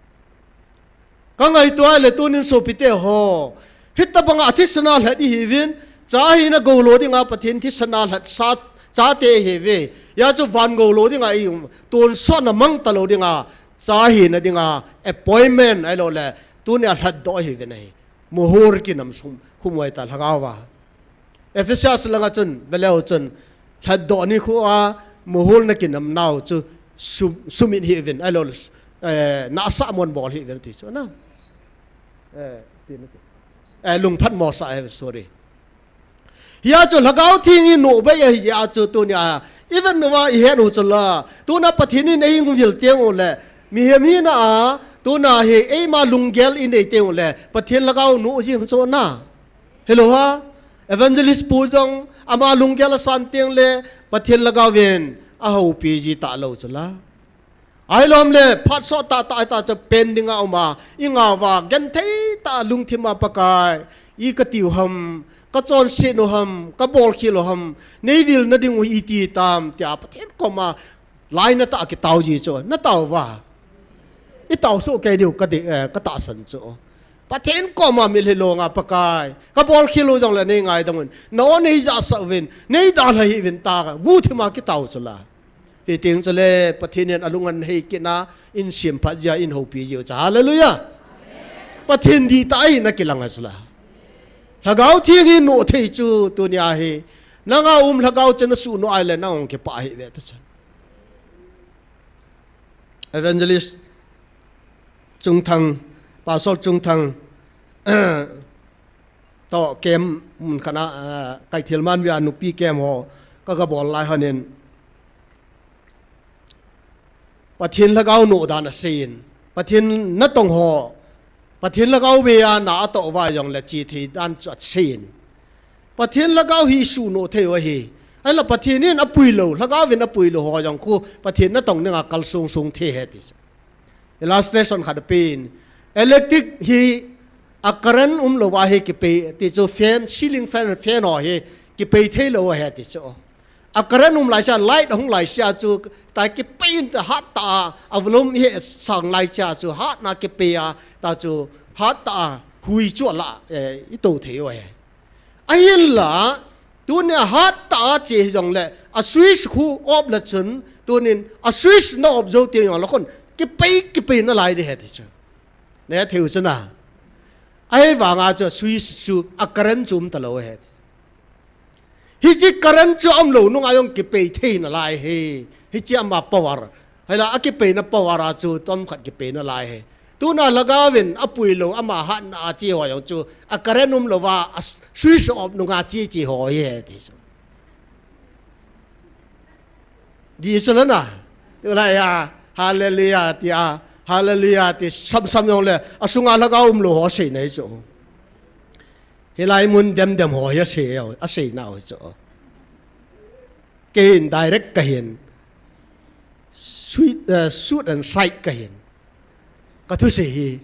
Kangaito ahile tunin sopite ho, hitobanga thisan a lhat ihiuvin, cha hina gou lou dinga Pathen thisan a lhatsa chate ihiuve. Hia chu van gou lou dinga i um, tonsot na mang talou dinga, cha hina dinga appointment ahilou le, tunia lhatdoh ihiuvin ahi. Mohor kinam sum, khum uva ita lhagao va. Ephesus langa chun, veleu chun, lhatdoh nikho a, mohor na kinam nau chu, sum, sumit hih uvin, ahilou le, eh, nasa mon bol hih uvin ti chu na. Eh, ti na ti. Eh, lungphat mo sa, eh, sorry. Hia chu Lhagao Theng inoh bei ahi jeh a chu tunia, ivet uva ihet u chu la, tuna Pathen in eihung vil teng u le, mihem hina a, tuna hi eima lunggel inei teng u le, Pathen Lhagao noh jing chu na. Hello ha, Evangelist pu jong ama lunggel asan teng le Pathen Lhagao vin ahoupi ji talou chu la. Ahilou le, phat sot tah tah tah chu pen dinga uma, ingauva, genthei tah lungthim a Pakai, i katiu ham, kachonset u ham, kabolkhel u ham, neivilna ding u iti tam, tia Pathen koma, Lainatah a kitao ji chu, natao uva. Itao soh kei diu ka di, eh, ka tahsan chu. Pathen koma mil hilou nga Pakai. Ka bol khel u jongle nei ngaidam un. Na o nei jahsah uvin, nei dalha hih uvin tia guhthim a kitao chu la. Hiti chule Pathen in alung anhei kit a, in semphat jia, in houpi jiu chu. Hallelujah. Pathen dihtah ahi na kilang a chu la. Lhagao Theng hi noh thei chu tunia hi. Nanga um lhagao chu na suhnoh a ahile nang hung kipah hih uve ti chu. Evangelist Chungthang, Pastor Chungthang, toh camp mun khat a, ah, Kaithel Manvia nupi camp ho, ka, ka bol lai hon in. Pathen lhagao noh dan aseiyin. Pathen natong ho, Pathen lhagao beiya na atoh uva jongle che thei dan chu aseiyin. Pathen lhagao hi suhnoh thei u ahi. Ahinla Pathen in apuilou, lhagao vin apuilou ho jong khu Pathen natong dinga kalsong song thei ahi ti chu. Illustration khat apen. Electric hi a current umlouva hi kipei ti chu fan, ceiling fan, fan ho hi kipei theilou ahi ti chu. A current um laisea, light ahung laisea chu, tia kipei in tia hat tah a, a volume hi sang laisea chu, hatna kipei a, tia chu, hat tah a, hui chu ala, eh, ito thei u ahi. Ahinla, tunia hat tah a che hijongle, a switch khu off le chun, tunin, a switch na off jou teng jongle khun, kipei, kipei nalai ding ahi ti chu. Na thei u chu na. Ahivanga chu, a switch chu, a current chu um talou ahi. Hiche current chu aumlou nunga jong kipei thei nalai ahi. Hiche ama power. Ahinla akipeina power a chu tomkhat kipei nalai ahi. Tuna lhagao vin apuilou ama hatna a che ho jong chu a current umlouva a switch off nunga che che ho ahi ti chu. Di chu la na. Tulai a, hallelujah ti a, hallelujah ti samsam jongle, asunga lhagao umlou ho seina hi chu. Hilai mun demdem ho hi asei, asei nau hi chu. Kei in direct kahin. Sweet, eh, shoot and sight kahin. Ka thusei hi.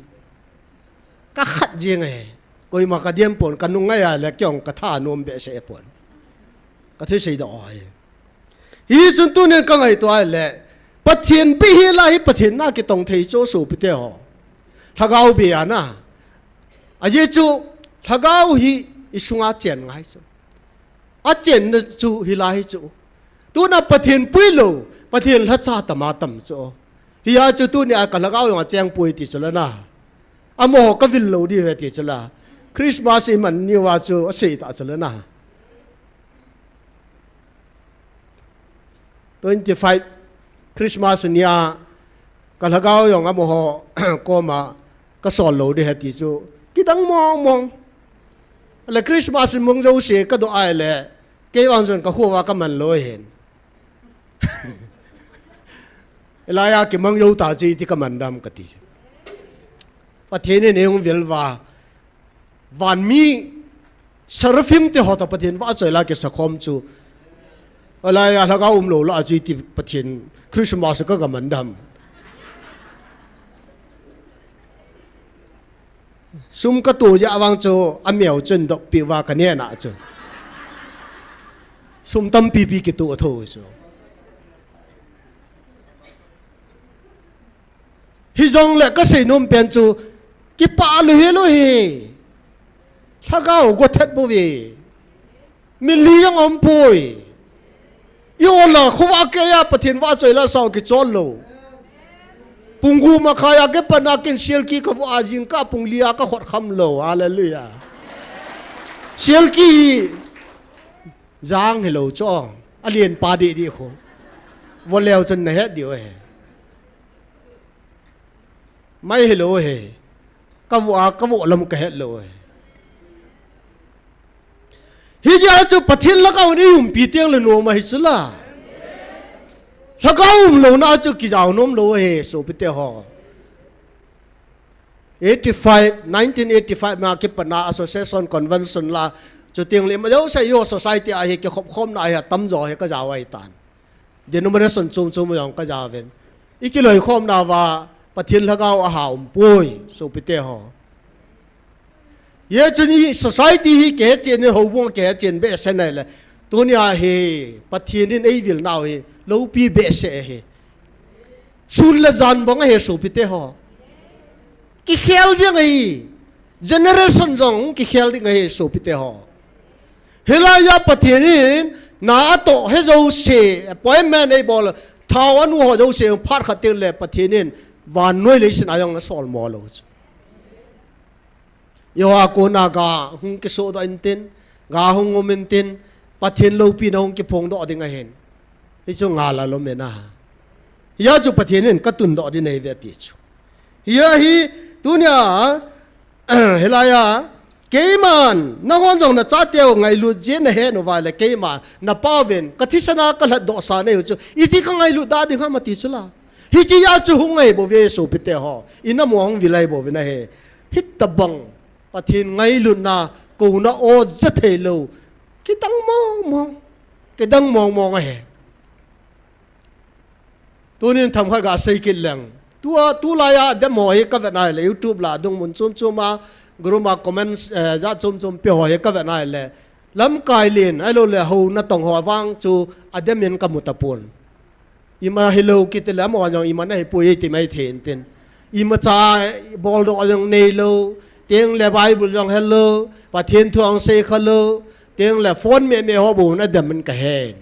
Ka khat jeng ahi. Koima ka diam pon, ka nung ngai a le kei jong ka thanom behseh pon. Ka thusei doh ahi. Hichun tunin ka ngaito a le, Pathen beiya hi la hi Pathen na kitong thei chu sopite ho. Lhagao beiya na. Ajeh chu, lhagao hi i sunga chen ngai chu. Achenna chu hilai hi chu. Tuna Pathen puilou, Pathen lhacha tam a tam chu. Hia chu tunia ka lhagao jong acheng poi ti chu la na. Amaho ka vil lou diu ahi ti chu la. Christmas iman niuva chu asei ta chu la na. Twenty five Christmas nia ka lhagao jong amaho koma ka sol lou ding ahi ti chu kidang mong mong. Le Christmas mong jouse ka doh a le kei vang chun ka khovah ka man lou ahin. Hilai a kimang jou ta chu iti ka man dem kati. Pathen in eihung vil uva. Vanmi seraphim te ho toh Pathen vahchoi la kisa khom chu. Hilai a lhagao umlou la chu iti Pathen Christmas ka ka man dem. Sum ka to jeh vang chu ameu chun doh pi uva ka neh na chu. Sum tampi pi kito tho chu. Hijongle ka seinom pen chu, kipah lou hi lou hi. Lhagao go thet bou ve. Mili jong um poi. I ol a khovah kei a Pathen vahchoi la sao kichol lou. Pung gup makhai a kipat na kin selki ka vo a jingkah pung li a ka khot kham lou. Hallelujah. Selki hi jang hilou chu. Alen pa didi khu. Vo leu chun na het diu ahi. Mai hilou ahi. Ka vo a, ka vo lam ka het lou ahi. Hijeh a chu Pathen lhagao in i umpi teng le nom ahi chu la. Lhagao umlouna chu kijao nom lou ahi, sopite ho. Eighty five, nineteen eighty five ma kipat na Association Convention la, chuteng le ima jouse Youth Society a hi kikhop khomna hi atam jo hi ka jao ahi tan. Denomination chom chom jong ka jao uvin. I kiloikhomna uva Pathen lhagao aha um poi, sopite ho. Hichun i society hi kichen in houbung kichen behseh nai le. Tunia hi Pathen in eivil nau hi loupi behseh ahi. Sun le jan bang ahi sopite ho. Kikhel ding ahi. Generation jong kikhel ding ahi sopite ho. Hilaiya Pathen in na atoh he jouse, appointment eibol, thao anu ho jouse, phat khat teng le Pathen in vannoi leiset a jong asol mo lou chu. Eiho a kona ga hung kisodoh intin, ga hung um intin, Pathen loupina hung kiphongdoh ding ahin. Hichu ngal a lom e na. Hia chu Pathen in katundoh ding ahi ve ati chu. Hia hi tunia, hilaiya, keiman, nahon jong nachateu ngailut jeh nahet uva le keiman, napauvin, kathisan a kalhatdoh sa nahiu chu, iti kangailut da ding ham ati chu la. Hichea chu hung ahi bouve sopite ho, inam u hung vil ahi bouvin ahi. Hitobang, Pathen ngailutna, kouna o ja thei lou, kidang mong mong, kidang mong mong ahi. Tunin themkhat gasei kit leng. Tua, tulaiya adem ho hi kavet nai le, YouTube la adung mun chom chom a, group a comments, eh, jat chom chom pe ho hi kavet nai le. Lamkai len, ahilou le hou natong ho vang chu adem in kamu tapon. Ima hilou kiti le amaho jong ima nahipoi ti mai thei intin. Imacha boldoh jong neilou, teng le Bible jong helou, Pathen thu jong sei khalou, teng le phone meh meh ho bou adem in kahe.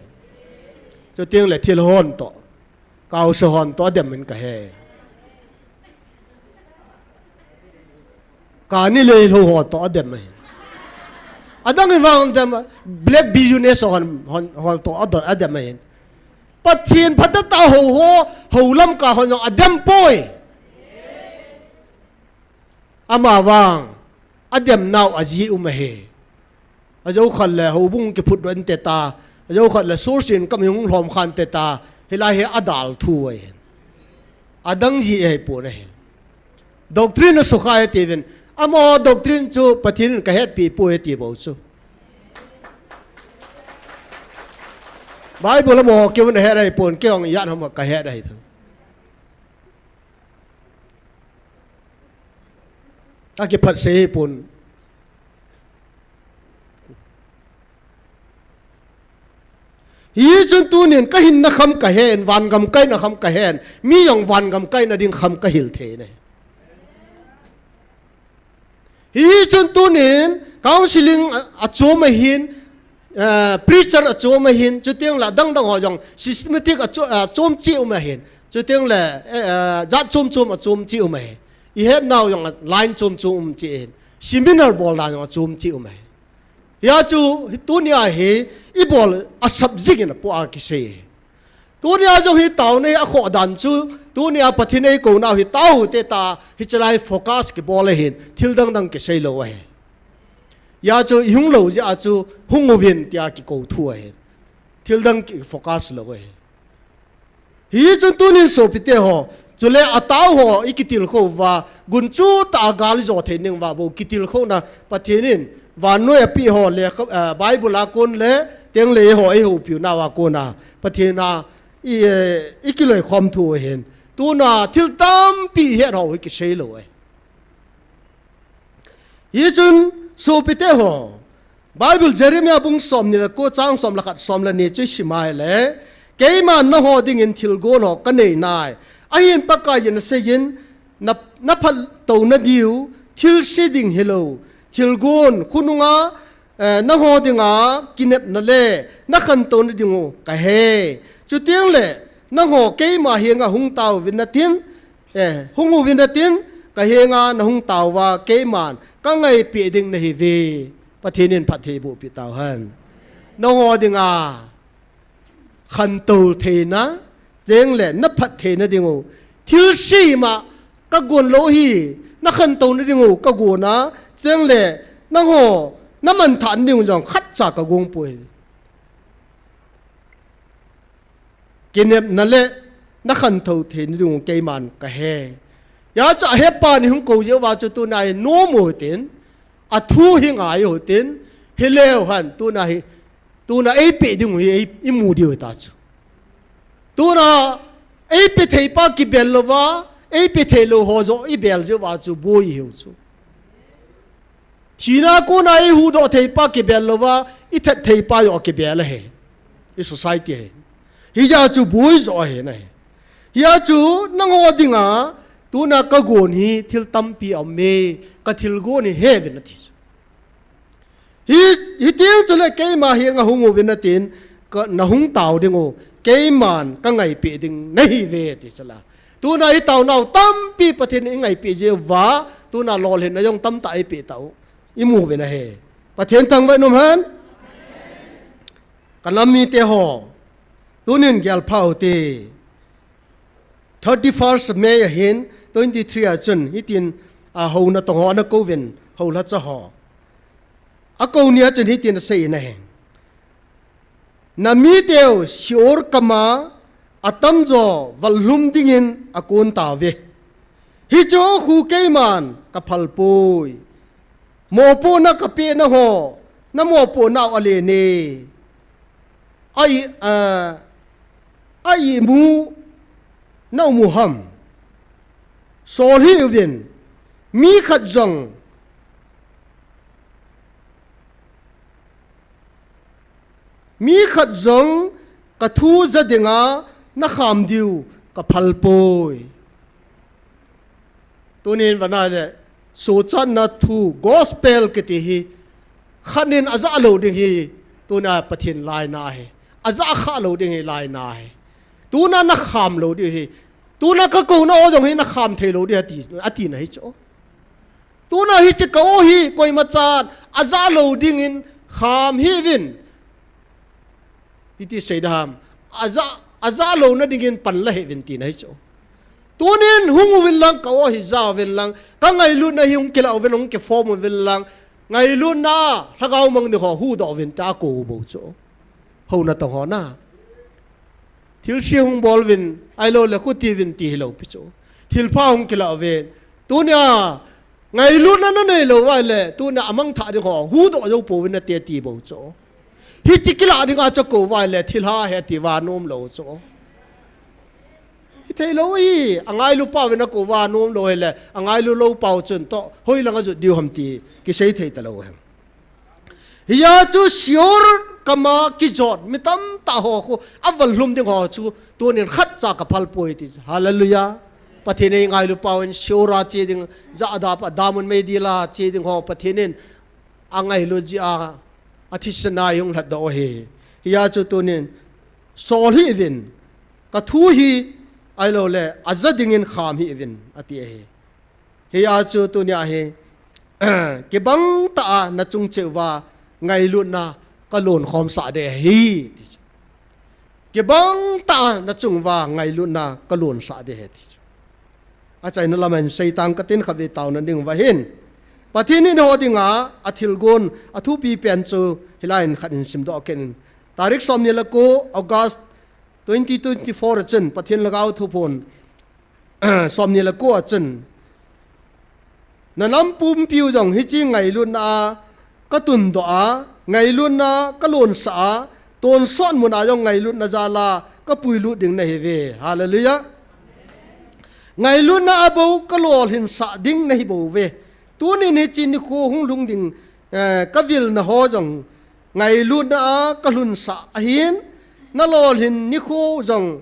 Chuteng le thil hon toh, kaosa hon toh adem in kahe. Kani le lou ho toh adem ahi. Adang in vang dem, black billionaires hon, hon, hon toh adem, adem ahi. Pathen phatah a hou ho, hou lamkai hon jong adem poi. Amavang, adem nau ajeh um ahi. Ajou khat le houbung kiphutdoh inte ta, ajou khat le source in kam hung lhom kha inte ta, hilai hi adal thu ahi. Adang jeh ahipon ahi. Doctrine asukha e tiuvin, amaho doctrine chu Pathen in kahetpi poi ti bou chu. Bible amaho keiman ahet ahipon, kei jong ijat ham kahet ahi thu. Akiphatsah ahipon. Hichun tunin kahinna kham kahen, vangam kaina kham kahen, mi jong vangam kaina ding kham kahil thei ahi. Hichun tunin counseling a, achom ahin, eh, preacher achom ahin, chuteng le adang dang ho jong systematic acho-, achom cheh um ahin, chuteng le, eh, eh, jat chom chom achom cheh um ahi. Ihet nau jong line chom chom um cheh ahin. Seminar bol dan jong achom cheh um ahi. Hia chu, hi tunia hi, ibol a subject in apoh a kisei. Tunia jong hi taona hi akhoh dan chu, tunia Pathen eikouna hi tao te ta, hiche lai focus kibol ahin, thil dang dang kisei lou ahi. Hia chu, ihung lou jeh a chu, hung uvin tia kikou thu ahi. Thil dang ki focus lou ahi. Hichun tunin sopite ho, chule atao ho, ikitilkhou uva, gunchu tah a gal ijo thei ding uva bou, kitilkhouna Pathen in, vannoi apeh ho le, eh, Bible a kon le, teng le eiho, eihoupiu nauva kona, Pathen a, i, eh, ikiloikhom thu ahin. Tuna thil tampi ihet ho hi kisei lou ahi. Hichun sopite ho, Bible Jeremiah bung somni le ko chang som le khat som le ni chu isim a ahile, keiman nangho dingin thilgon ho kanei nai. Ahin Pakai in aseiyin, na, naphattouna diu, thilse ding hilou, thilgon, khonunga, eh, nangho dinga kinepna le nakhantouna diu kahe. Chuteng le, nangho keima henga hung taovin natin, Eh, hung uvin natin, kahenga nahung taouva, keiman, kangaipeh ding nahiuve. Pathen in phattheiboh peh tauhen. Nangho dinga, khantou theina, chuteng le, naphat theina diu. Thilse ima, kagon lou hi, nakhantouna diu, kagona, chuteng le, nangho, namanthah diu jong, khatcha kagong poi. Kinepna le nakhantou theina diu keiman kahe. Hijeh chun ahepa ni hung kou jeh uva chu tuna hi nom u hitin, athu hi ngai u hitin, hileu hen tuna hi, tuna eipeh diu hi ei, imu diu hita chu. Tuna eipeh theipa kibel louva, eipeh theilou ho joh ibel jeh uva chu boi ihiu chu. Thina kona ihuhdoh theipa kibel louva, ithat theipa joh kibel ahi. I society hi. Hijeh chun boi joh ahi nahi. Hia chu nangho dinga tuna ka gon hi thil tampi a um e, ka thil gon hi he uvin ati chu. Hi, hitiang chule keima hi nga hung uvin atin, ka, na hung tao ding u, keiman ka ngaipeh ding nahi uve ati chu la. Tuna i taonau tampi Pathen in i ngaipeh jeh uva, tuna lolhinna jong tamtah i peh tau. I mu uvin ahi. Pathen thangvah in um hen. Ka nam mite ho. Tunin gel pha ute. Thirty-first May ahin, twenty-three a chun, hitin, a, houna tong ho ana kou uvin, houlhacha ho. A kou nia chun hitin asei in ahi. Na miteu Sheol kama atamjo vallhum dingin akon tauve. Hichu khu keiman ka phal poi. Mopohna ka peh nangho, na mopohnau alen e. A i, a, a imu na um u ham. Sol hih uvin, mi khat jong, mi khat jong ka thu ja dinga na kham diu ka phal poi. Tunin vana le, suhchatna thu, gospel kiti hi, khat in a ja lou ding hi, tuna Pathen laina hi, a ja kha lou ding hi laina hi. Tuna na kham lou ding hi, tuna ka kouna o jong hi na kham thei lou ding ati, ati na hi chu. Tuna hiche ka o hi, koima chan, a ja lou dingin kham hih uvin. Hiti sei ding ham. A ja, a ja louna dingin pan la hih uvin tina hi chu. Tunin hung uvin lang ka o hi ja uvin lang. Ka ngailutna hi hung kila uvin hung kiform uvin lang. Ngailutna lhagao mang ding ho huhdoh uvin ta kou bou chu. Houna tong ho na. Thilse hung bol uvin. Ahilou le khuti uvin ti hilou pi chu. Thilpha hung kila uvin. Tunia. Ngailutna na nei lou uva ahile, tuna a mangthah ding ho, huhdoh jou pouvin nate ti bou chu. Hiche kila dinga chu kou uva ahile, thilha hi ati uva nom lou chu. Hithei lou hi, a ngailu pau vin a kou uva nom lou hile, a ngailu lou pau chun toh, hoilang a jot diu ham ti, kisei thei talou hen. Hia chu Sheol kama kijot mi tamtah ho khu, a vallhum ding ho chu, tunin khatcha ka phal poi ti. Hallelujah. Pathen in ei ngailu pau in Sheol a che ding, jahda pa, damun meidil a che ding ho Pathen in a ngailu jeh a, a thisan a i hung lhatdoh u ahi. Hia chu tunin, sol hih uvin, ka thu hi, ahilou le, a ja dingin kham hih uvin, ati ahi. Hia chu tunia hi, kibang tah a na chung cheh uva ngailutna ka lon khom sah ding ahi, ti chu. Kibang tah a na chung uva ngailutna ka lon sah ding ahi, ti chu. A chaina lam a hin sei tang ka tin khat ve taona ding uva hin. Pathen in eiho dinga a thilgon a thupi pen chu hilai in khat in simdoh kit in. Tarik somni le ko August twenty twenty-four a chun Pathen Lhagao Thuphon somni le ko a chun, na nam pumpiu jong hiche ngailutna a ka tundoh a, ngailutna ka lonsah a, tonsot mun a jong ngailutna jal a ka puilut ding nahi uve. Hallelujah. Ngailutna a bou ka lolhinsah ding nahi bou ve. Tunin hiche nikho hung lhung ding, eh, ka vilna ho jong ngailutna a ka lhunsah ahin, na lolhin nikho jong,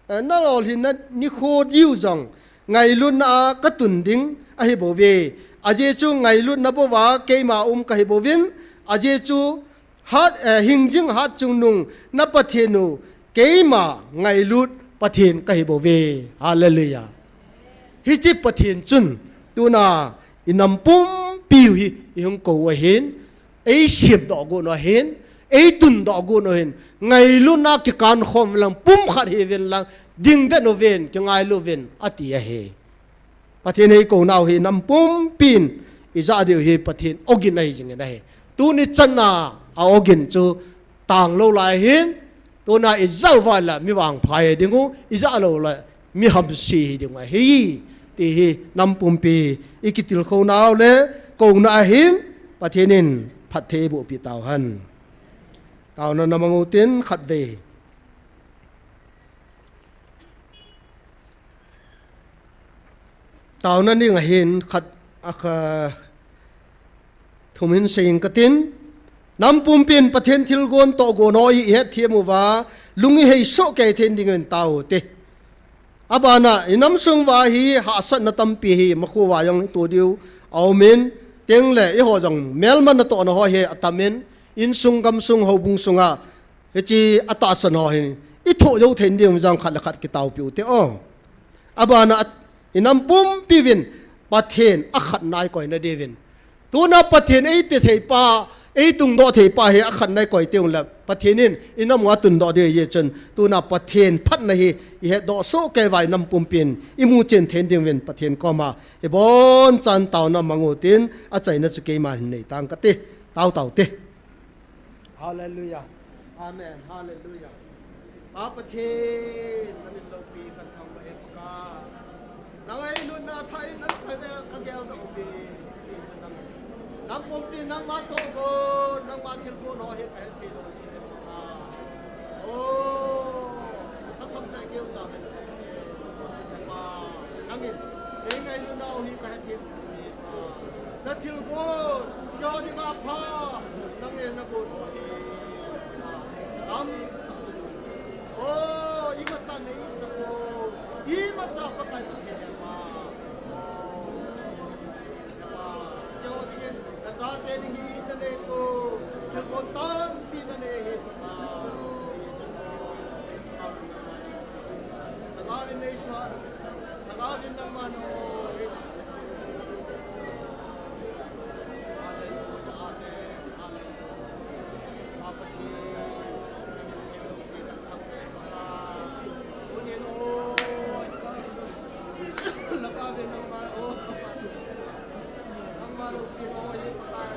eh, na lolhinna nikho diu jong ngailutna a ka tun ding ahi bou ve. Ajeh chu ngailutna bou a keima um ka hi bou vin, ajeh chu hat, eh, hingjing hat chungnung na Pathen u keima ngailut Pathen ka hi bou ve. Hallelujah. Hiche Pathen chun tuna i nam pumpiu hi i hung kou u ahin, ei simdoh got u ahin, ei tundoh got u ahin, ngailutna kikan khom uvin lang, pumkhat hih uvin lang, ding vet uvin, kingailu uvin, ati ahi. Pathen in ei kounau hi nam pumpin i jah diu hi Pathen ogin ahi jingin ahi. Tuni channa a ogin chu tanglou lai hin, tuna i jah uva le mi vangpha ding u, i jah lou le mi hamsi hi ding u ahi, ti hi nam pumpi i kitilkhounau le kouna ahin Pathen in phatthei eiboh pi tauhen. Taona na mang utin khatvei. Taona ding ahin khat a kha thum hin seiyin katin. Nam pumpin Pathen thilgon tohgon ho i hetthem uva, lung i hei soh kei thei dingin tao ute. Abana, inam sung uva hi hahsatna tampi hi, makhu uva jong hi to diu aumin, tengle eiho jong melma natohna ho hi atamin, insung, gamsung, houbung sunga, hiche atahsan ho hin, ithoh jou thei diu jong khat le khat kitaopiu te o. Abana, inam pumpi uvin, Pathen akhatna ikoi nadiuvin. Tuna Pathen eipe theipa, eitungdoh theipa hi akhatna ikoi teng ule, Pathen in inam uva tundoh ding ahi chun, tuna Pathen phatna hi ihetdoh soh kei uva inam pumpin imu chen thei diuvin Pathen koma ibonchan taona mang u tin, achaina chu keiman hin nei tang kate, tao tao te. Hallelujah. Amen. Hallelujah. Pa Pathen, namin loupi kathangvah e Pakai. Nangailut na thain nang kagel, kageldoh uve. Nang pumpi, nangma tohgon, nangma thilgon ho hi kahet thei lou uve Pakai. Oh, kasam le gel jam e. Pa, nangin, neingailutnau hi kahet thei. Na thilgon, keiho dinga pha, nangin nagon ho hi. Tam. Oh, imacha nei cha o. Imacha Pakai Pathen e pa. Oh, pa. Keiho dingin, nachate dingin nanei ko. Thilgon tampi nanei hi pa. Nangma in neisah, nangma in nangma no, hallelujah, amen, hallelujah. Pa Pathen, namin thei lou pi kathangvah e Pakai. Tunin o, nangma in nangma o, nangma loupi no hi Pakai.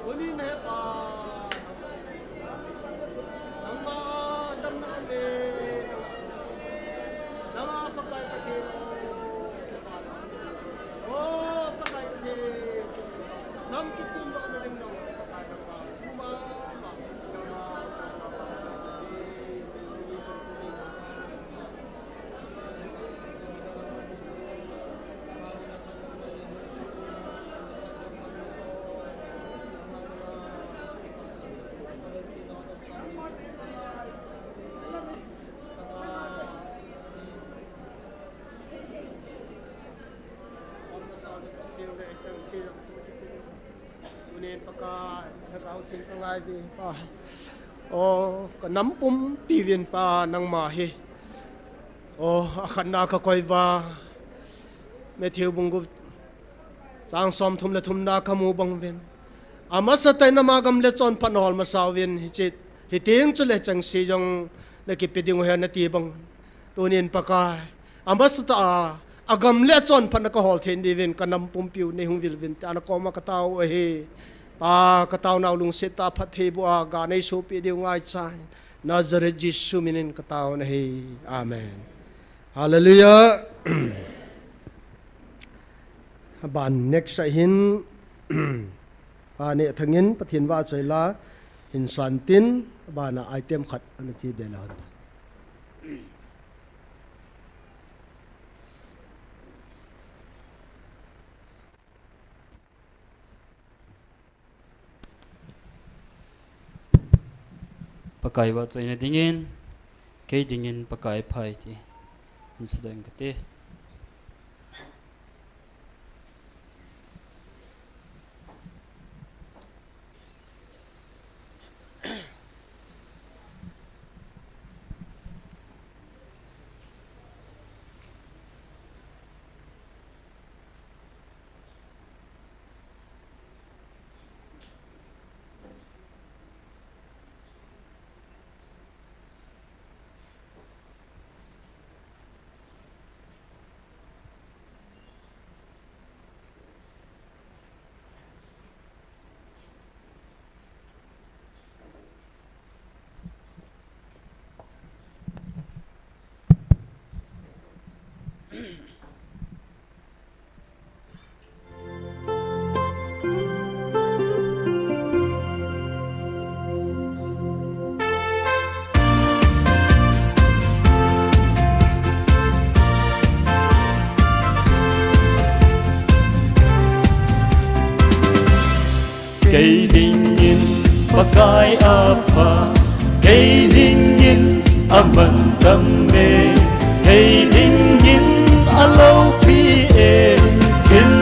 Tunin he pa, nangma damna le, nangma Pakai Pathen o, o Pakai Pathen, nam kitundohna ding nang Pakai nangma, nangma, nangma, nangma, Tunin Pakai, Lhagao Theng ka ngai uve Pa. O, ka nam pumpi uvin Pa nangma hi. O, akhatna ka koi uva. Matthew bung gup chang som thum le thumna ka mu bang uvin. Amasatah in ama gam le chonphatna hol masa uvin, hiche, hiteng chule chengse jong na kipe diu ahi na ti bang. Tunin Pakai, amasatah a, agam le achonphatna ka hol thei diuvin, ka nam pumpi u nei hung vil uvin, tia na koma ka tao u ahi. Pa, ka taonau lungset tah a phattheiboh a, ga nei sopi diu ngaichan. Nazareth Jesu minin katao nahi. Amen. Hallelujah. Aban next a hin, Pa Nehthangin Pathen vahchoi la hin santin, abana item khat ana che be la hon. Pakai vahchoina dingin, kei dingin Pakai phai ti hin sadoh inge kati. Kei dingin Pakai apha, kei dingin amantam e, kei dingin aloupi e, kin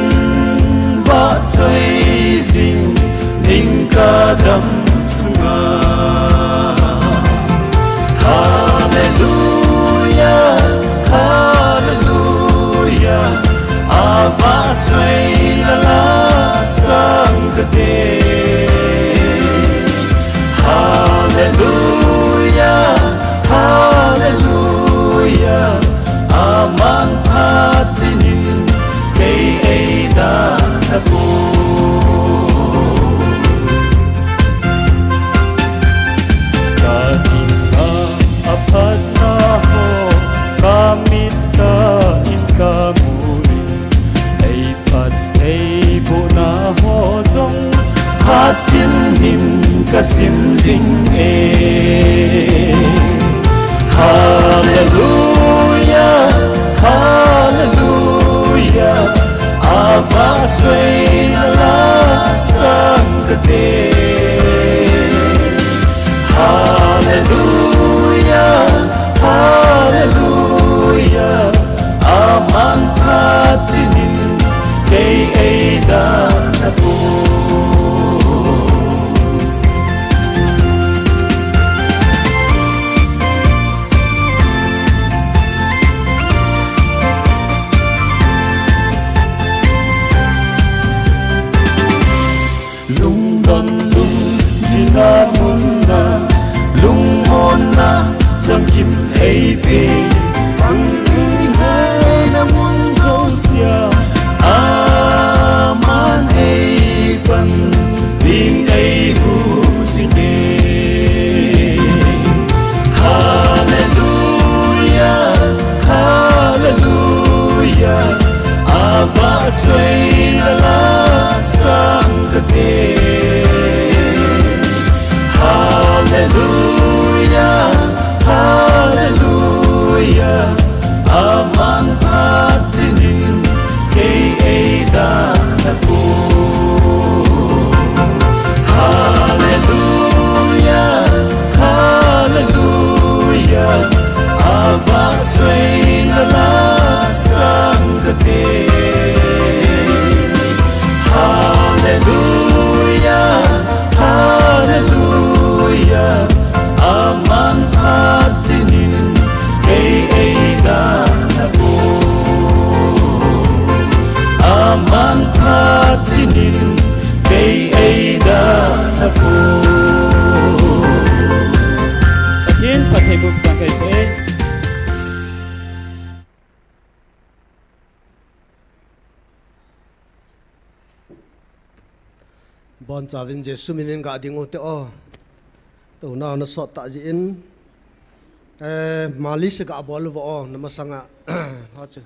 vahchoi jing ning kadam sunga. Hallelujah, hallelujah. Avahchoina la sang kate. Hallelujah, hallelujah. Aman phatinin kei eidalha poi. Kadinga aphatna ho kamit in kamu in, eiphat eibohna ho jong phatinin kasim jing e. Hallelujah, hallelujah. Avahchoina la sang kate. Hallelujah, hallelujah. Aman phatinin kei eidalha poi. Lungdon lungjinna munna, lungmonna chamkim eipe, lungdonna mun jousea, aman eipanpin eihuh jing e. Hallelujah, hallelujah. Avahchoina la sang kate. Hallelujah, hallelujah. Aman phatinin kei eidalha poi. Hallelujah, hallelujah. Avahchoina la sang kate. Hallelujah, hallelujah. Aman phatinin kei eidalha poi. Aman phatinin kei eidalha poi. Pathen phattheiboh tah kahi e. Bonchauvin Jesu minin ga ding u te o. Touna na sot tah jeh in. Eh, malis ka bol vo o, namasanga. Hachu.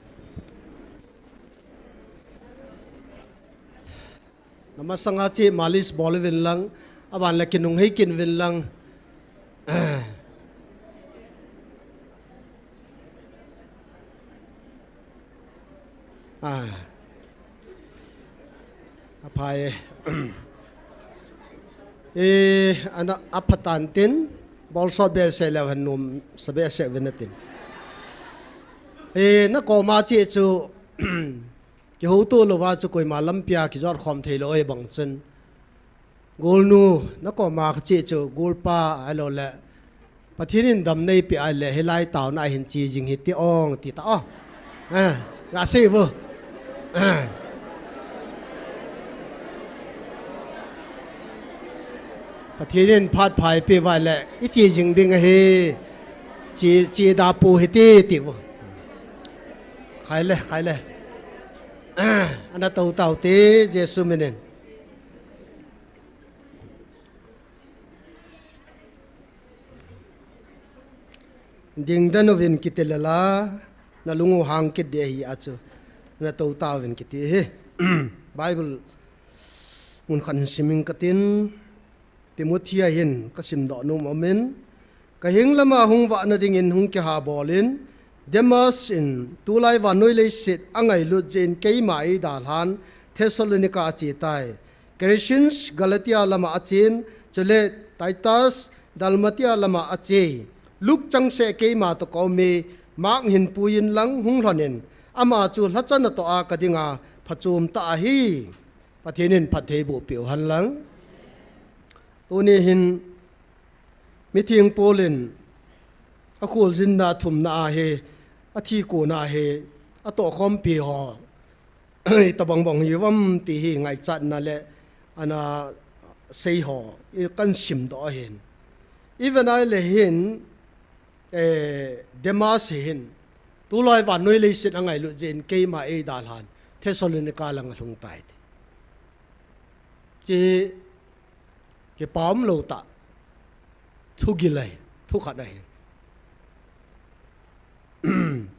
Namasanga chi malis bol vin lang, aban le kinung hei kin vin lang. Ah. Aphai. Eh, ana aphatan tin, bol sot behseh leu hen nom sa behseh vin atin. Eh, na koma chi chu, kihouto louva chu koima lampia kijot khom thei lou e bang chun. Golnu, na koma ka chi chu, golpa, ahilou le. Pathen in dam nei pe ahile, hilai taona hin chi jing hite ong, ti ta o. Eh, ga sei vo. Eh. Pathen in phat phai pe va le, i chi jing ding ahi. Chi, chi da pu hite, ti vo. Khai le, khai le. Eh, ana tou tau te, Jesu minin. Dingdan uvin kiti le la, na lung u hang kit ding ahi a chu, na tou tauvin kiti ahi. Bible mun khat hin sim ing katin, Timothy a hin ka sim doh nom aum in, ka hing lama hung vah na dingin hung kiha bol in, Demas in tulai vannoi leiset a ngailut jeh in keima eidalhan Thessalonica a che tai. Crescens Galatia lama a chen, chule Titus Dalmatia lama a che. Luke changseh keima toh ka um e, Mark hin pui in lang hung lhon in, ama chu lhacha natoh a ka dinga phachom tah ahi. Pathen in phatthei boh peh u hen lang. Tuni hin mitheng Paul in a kholjinna thumna a hi, a thi kona hi, a tohkhompi ho, itobang bang hiuvem ti hi ngaichatna le ana sei ho, i kan sim doh ahin. Even ahile hin, eh, Demas hi hin, tulai vannoi leiset a ngailut jeh in keima eidalhan Thessalonica lang a lhung tai ti. Ki, kipa umlou tah. Thu gil ahi, thu khat ahi.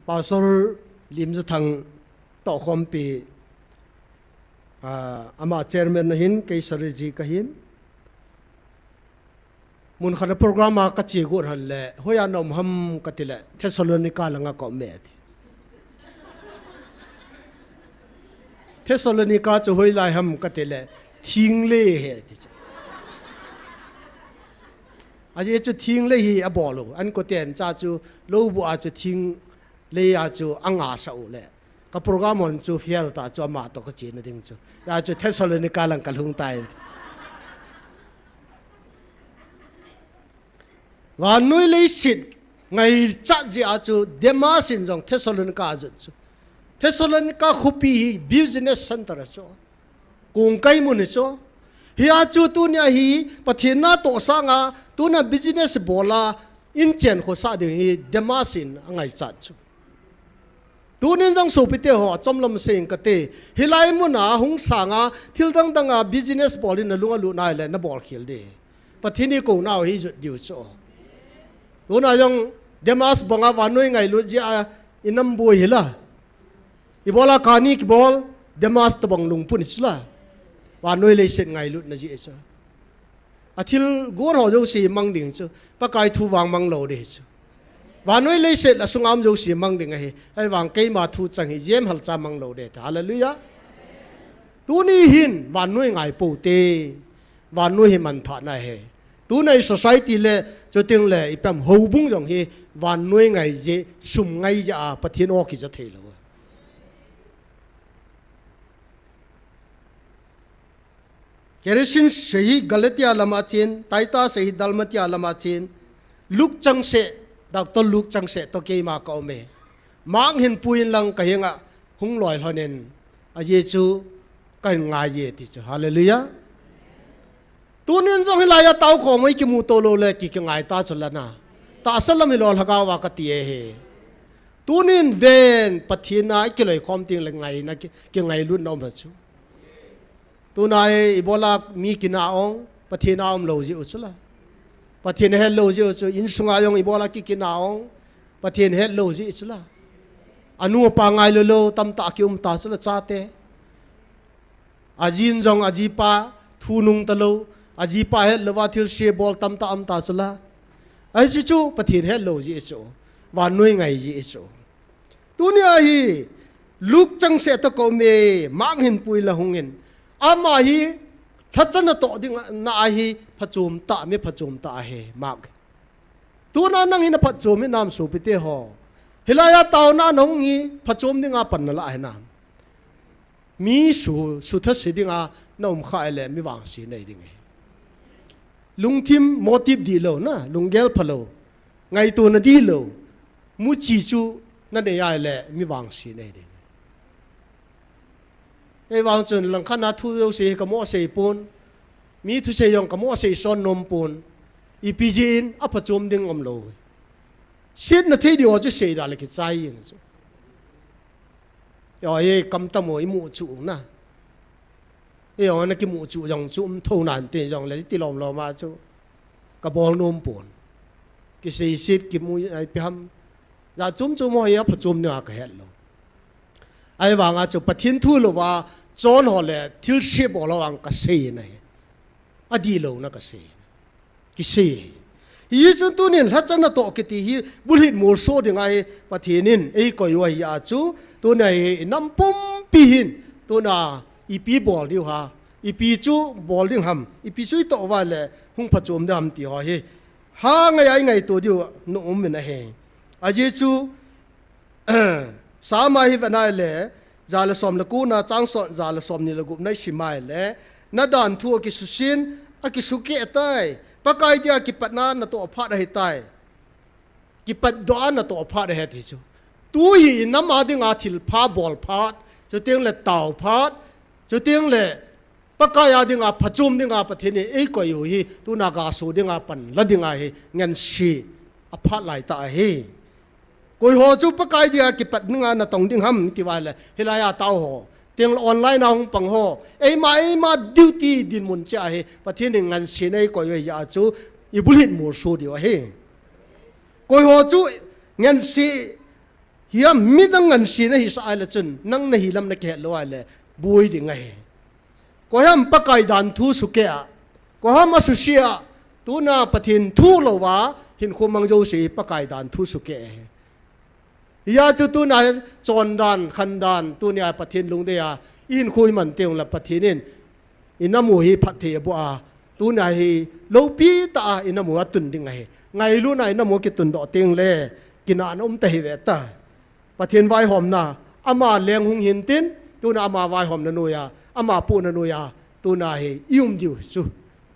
Pastor Limjathang tohkhompi, ah, ama chairman na hin, kei secretary ka hin. Mun khat a program a ka che got hon le, hoiya na um ham ka ti le, Thessalonica langa ka um e ti. Thessalonica chu hoilai ham ka ti le, thinglei ahi ti chu. Ajeh chu thinglei hi a bol u, an koten cha chu, lou bu a chu thinglei a chu a nga sa u le. Ka program hon chu fail ta chu ama toh ka chena ding chu. Hia chu Thessalonica lang ka lhung tai. Vannoi leiset ngaichat jeh a chu Demas in jong Thessalonica a jot chu. Thessalonica khopi hi business center a chu. Kongkai mun hi chu. Hia chu tunia hi Pathen natoh sanga tunia business bol a inchen khosah ding hi Demas in a ngaichat chu. Tunin jong sopite ho, achomlam sei ing kate. Hilai mun a hung sanga, thil dang dang a business bol in na lung a lut nai le, na bol khel ding. Pathen in i kou nau hi jot diu chu. Tuna jong Demas banga vannoi ngailut jeh a i nam boi hi la. I bol a kani kibol, Demas tobang lungput hi chu la. Vannoi leiset ngailutna jeh chu. A thil gon ho jouse mang ding chu, Pakai thu vang mang lou ding chu. Vannoi leiset a sunga um jouse mang ding ahi, ahivang keima thu chang hi, jem halcha mang lou ding. Hallelujah. Tuni hin, vannoi ngai pou te, vannoi hi manthahna ahi. Tuna i society le, chuteng le, i pem houbung jong hi, vannoi ngai jeh, sum ngai jeh a, Pathen o kija thei lou. Crescens hi Galatia lama chen, Titus hi Dalmatia lama chen, Luke changseh, Doctor Luke changseh toh keima ka um e. Mark hin pui in lang ka henga hung loi lhon in, ajeh chu ka hin ngai e ti chu. Hallelujah. Tunin jong hilai a tao khom i kimu to lou le ki, kingai ta chu la na. Tahsa lam hi lou lhagao a ka ti e he. Tunin ven Pathen a i kiloi khom teng le ngaina ki, kingailut na um chu. Tuna i bol a mi kina ong, Pathen a um lou jeh u chu la. Pathen ahet lou jeh chu, insunga jong ibola kikina ong. Pathen ahet lou jeh chu la. Anu apa ngailou lou, tamtah kium ta chu la chate. Ajin jong ajipa thu nung talou, ajipa het louva thilse bol tamtah um ta chu la. Ahi chu chu Pathen het lou jeh chu. Vannoi ngai jeh chu. Tunia hi Luke chang seh tah kome, Mark hin pui la hungin. Ama hi lhacha natoh ding na ahi phachom tah, mi phachom tah ahi Mark. Tuna nang hi na phachom hinam sopite ho. Hilaiya taona nahung hi phachom dinga pan nalah hinam. Mi su, sutha se dinga na um kha le mi vangse nei ding ahi. Lungthim motive dihlou na, lunggel phalou. Ngaito na dihlou. Muchi chu na nei a le mi vangse nei ding. Ei vang chun langkhat na thu jouse hi ka mo sei pon. Mi thusei jong ka mo sei son nom pon. Ipi jeh in aphachom ding umlou. Setna thei diu chu seida le kichai jeng chu. Yo, ei kam tamo imu chu na. Ei yo, na kimu chu jong chu um tho nan te jong le ti lom lom a chu. Ka bol nom pon. Kisei set kimu ai pi ham. Ja chum chum ho hi aphachom dinga ka het lou. Ahivanga chu Pathen thu louva chon ho le thilse bol ho ang ka sei na hi. Adihlou na ka sei. Kisei. Hichun tunin lhacha natoh kiti hi bulhit molso dinga hi Pathen in eikoi u ahi a chu, tuna hi nam pumpi hin, tuna ipi bol diu ham, ipi chu bol ding ham, ipi chu itoh uva le hung phachom ding ham ti ho hi. Ha ngai ai ngaito diu na um in ahi. Ajeh chu, Sama hi vana le, ja le som le ko na chang som, ja le somni le gup na isim a le, na dan thu akisusen, akisukeh tai. Pakai dia kipatna natoh phat ahi tai. Kipatdoh a natoh phat ahi ti chu. Tu hi inam a dinga thilpha bol phat, chuteng le tao phat, chuteng le Pakai a dinga, phachom dinga, Pathen in eikoi u hi, tuna gaso dinga, panla dinga hi, ngansi aphat lai tah ahi. Koi ho chu Pakai dia kipat dinga natong ding ham ti uva le, hilaiya tao ho. Teng le online a hung pang ho. Eima, eima duty dinmun cheh ahi, Pathen in ngansi nei koi u ahi a chu, ibulhit molso diu ahi. Koi ho chu ngansi hiam midang ngansi na hisah a le chun, nang nahi lam na kihet lou a le, boi ding ahi. Koiham Pakai dan thu sukeh a, koiham asuse a, tuna Pathen thu louva hinkho mang jouse Pakai dan thu sukeh ahi. Hia chu tuna chondan, khandan, tunia Pathen lungdei a, ihinkho iman teng le Pathen in, inam u hi phatthei aboh a, tuna hi loupi tah a inam u atun ding ahi. Ngailutna inam u kitundoh teng le, kinahna um ta hi ve ta. Pathen vaihomna, ama leng hung hin tin, tuna ama vaihomna noiya, ama pohna noiya, tuna hi i um diu chu.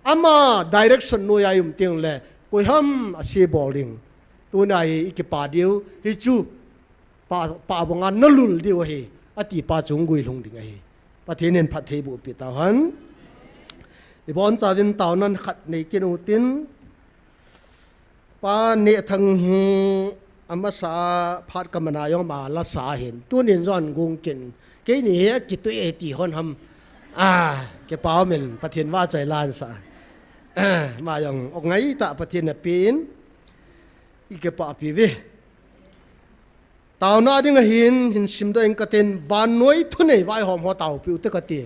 Ama direction noiya i um teng le, koiham ase bol ding. Tuna hi i kipah diu, hichu, pa, pa banga na lul diu ahi, ati pa chu hung guilhung ding ahi. Pathen in phattheiboh pi tauhen. I bonchauvin taona khat nei kit u tin, Pa Nehthang hi amasa a phat ka man a jong ama lasa ahin. Tunin jong gong kin. Keini hi akitui e ti hon ham. A, kipah umin Pathen vahchoi lansah. Ama jong ok ngai tah Pathen in apen. I kipah pi uve. Taona ding ahin, hin simdoh ing katin, vannoi thunei vaihom ho taopi u te kati.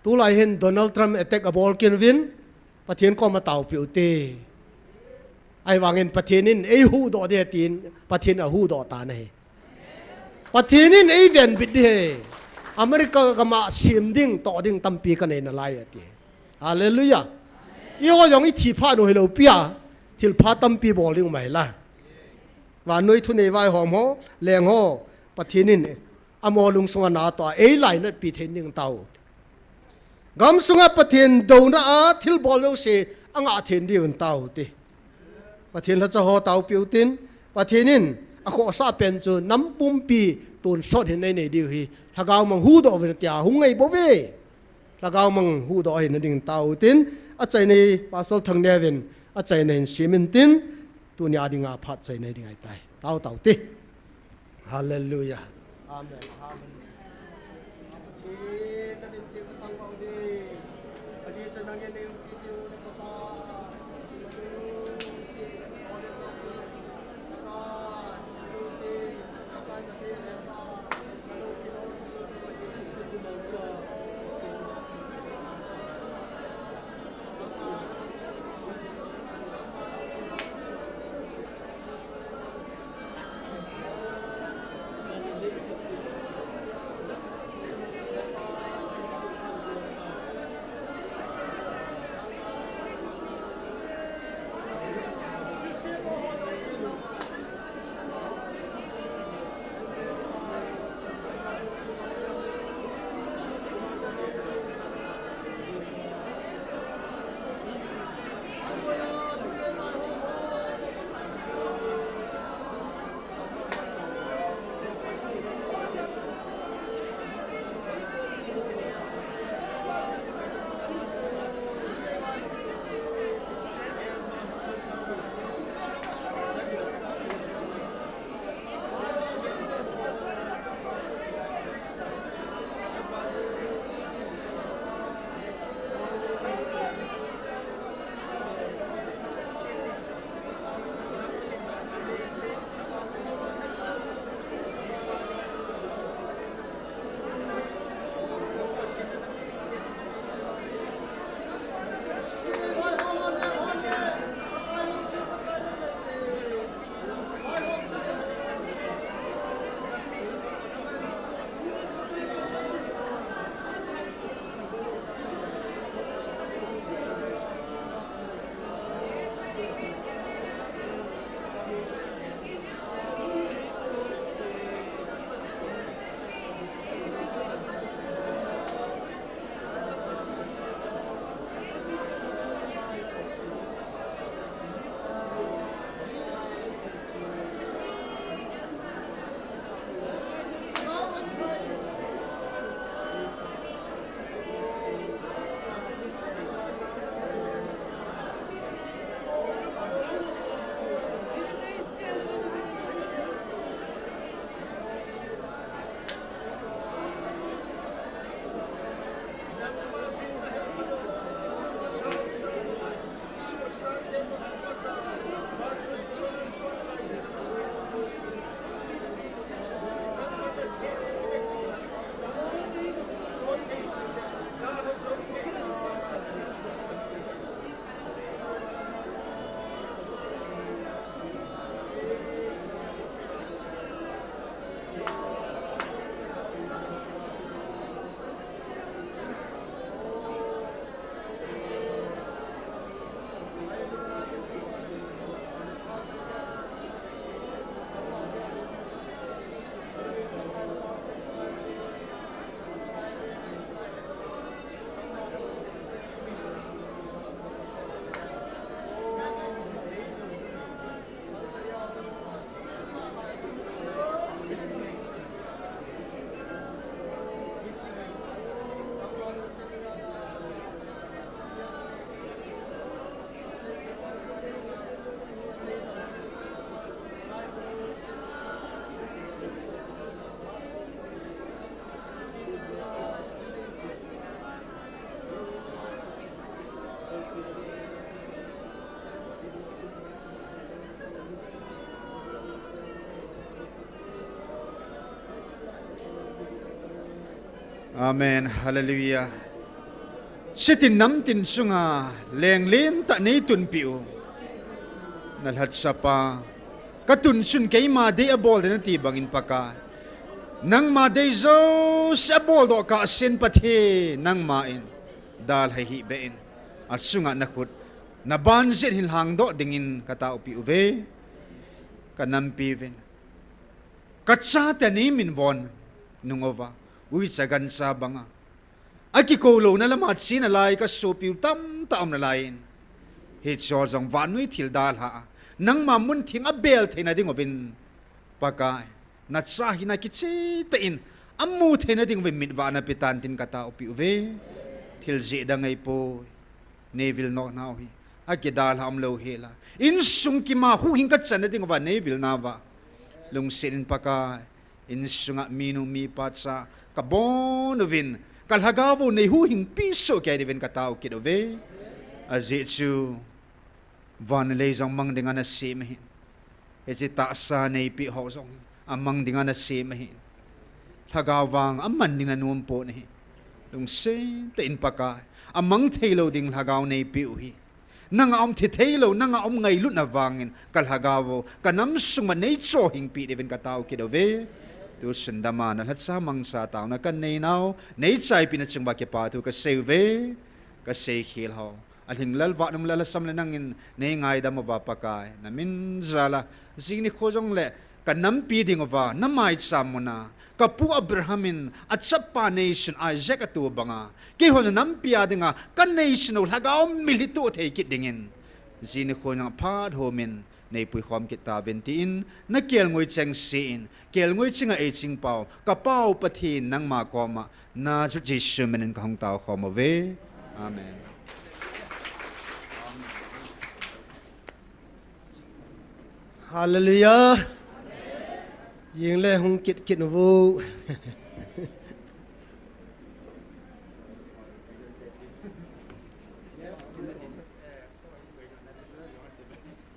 Tulai hin Donald Trump attack abol kin uvin, Pathen koma taopi u te. Ahivangin Pathen in eihuhdoh ding ahi tin, Pathen in ahuhdoh tan ahi. Pathen in eivenbit ding ahi. America gam a sem ding, toh ding tampi kanei nalai ati. Hallelujah. Eiho jong ithi phat u hilou pi a, thilpha tampi bol ding um ahi la. Vannoi thunei vaihom ho, leng ho, Pathen in amaho lungsunga natoh a, eilainatpi thei ding tao. Gamsunga Pathen douna a thilbol jouse angah thei diuvin tao te. Pathen lhacha ho taopi u tin, Pathen in akhohsah pen chu nam pumpi tonsot hin einei diu hi, Lhagao Mang huhdoh uvin tia hung ngai bou ve. Lhagao Mang huhdoh ahi nading tao u tin, achaina hi Pastor Thangneo in achaina hin sem in tin, tunia dinga phat chaina hi ding ahitai. Tao tao te. Hallelujah. Amen. Amen. Pathen, na min thangvah uve. Ajeh chu nangin neiumpi teng ule Papa. Amen. Hallelujah. Sitin namtin sunga lenglen tah neitunpeh u nalhatsapa, katunsun keima dei abol den nati bangin Pakai, nangma dei jouse aboldoh kahsen Pathen, nangma in dalha hih beh in, asunga nakhut naban jeh hin lhangdoh dingin kataopeh uve. Kanampi uvin. Kachate neiminvon nung uva, uicha gancha banga akikou louna lama chena lai kasopiu tamtah aum nalaiyin, hicheho jong vannoi thil dalha a nangma muntheng abel theina dinguvin, Pakai, nacha hina kichehtah in amu theina dinguvin mitvah napetan tin kataopeh uve. Thil jeh dang ahipoi. Neivil notnau hi akidalha umlou hela, insung kima huhhing kachanna dinguva neivilnauva lungset in Pakai, insunga minu mipa cha kabon uvin, kalhagao u neihuhhingpi soh kei diuvin katao kit uve. Ajeh chu Van le lei jong mang dinga nasem ahi. Hiche tahsa neipeh ho jong amang dinga nasem ahi. Lhagao vang aman ding nanom pon ahi. Lungset tah in Pakai, amang theilou ding lhagao neipeh u hi. Nanga um thi theilou, nanga um ngailutna vangin ka lhagao u ka nam sunga neichohingpeh diuvin katao kit uve. Tusun dama nalhacha mangcha taona kanei nau neichaipeh na chunguva kipathu kasei uve. Kasei khel ho, alhinglel vahnunglel lhasam le nangin neingaidam uva Pakai, namin jal a jing nikho jongle kanampi dinguva namaicham muna kapu Abraham in achapa neisun Isaac ato banga, keihon nampi a dinga kaneisun u lhagao milhi toh thei kit dingin, jing nikho jong phat homin neipuikhom kit tauvin tin, nakelngoi chengse in, kelngoi chinga eichingpau kapau Pathen nangma koma, nachu Jesu minin kahung taokhom uve. Amen. Hallelujah. Jingle hung kit kit uvo.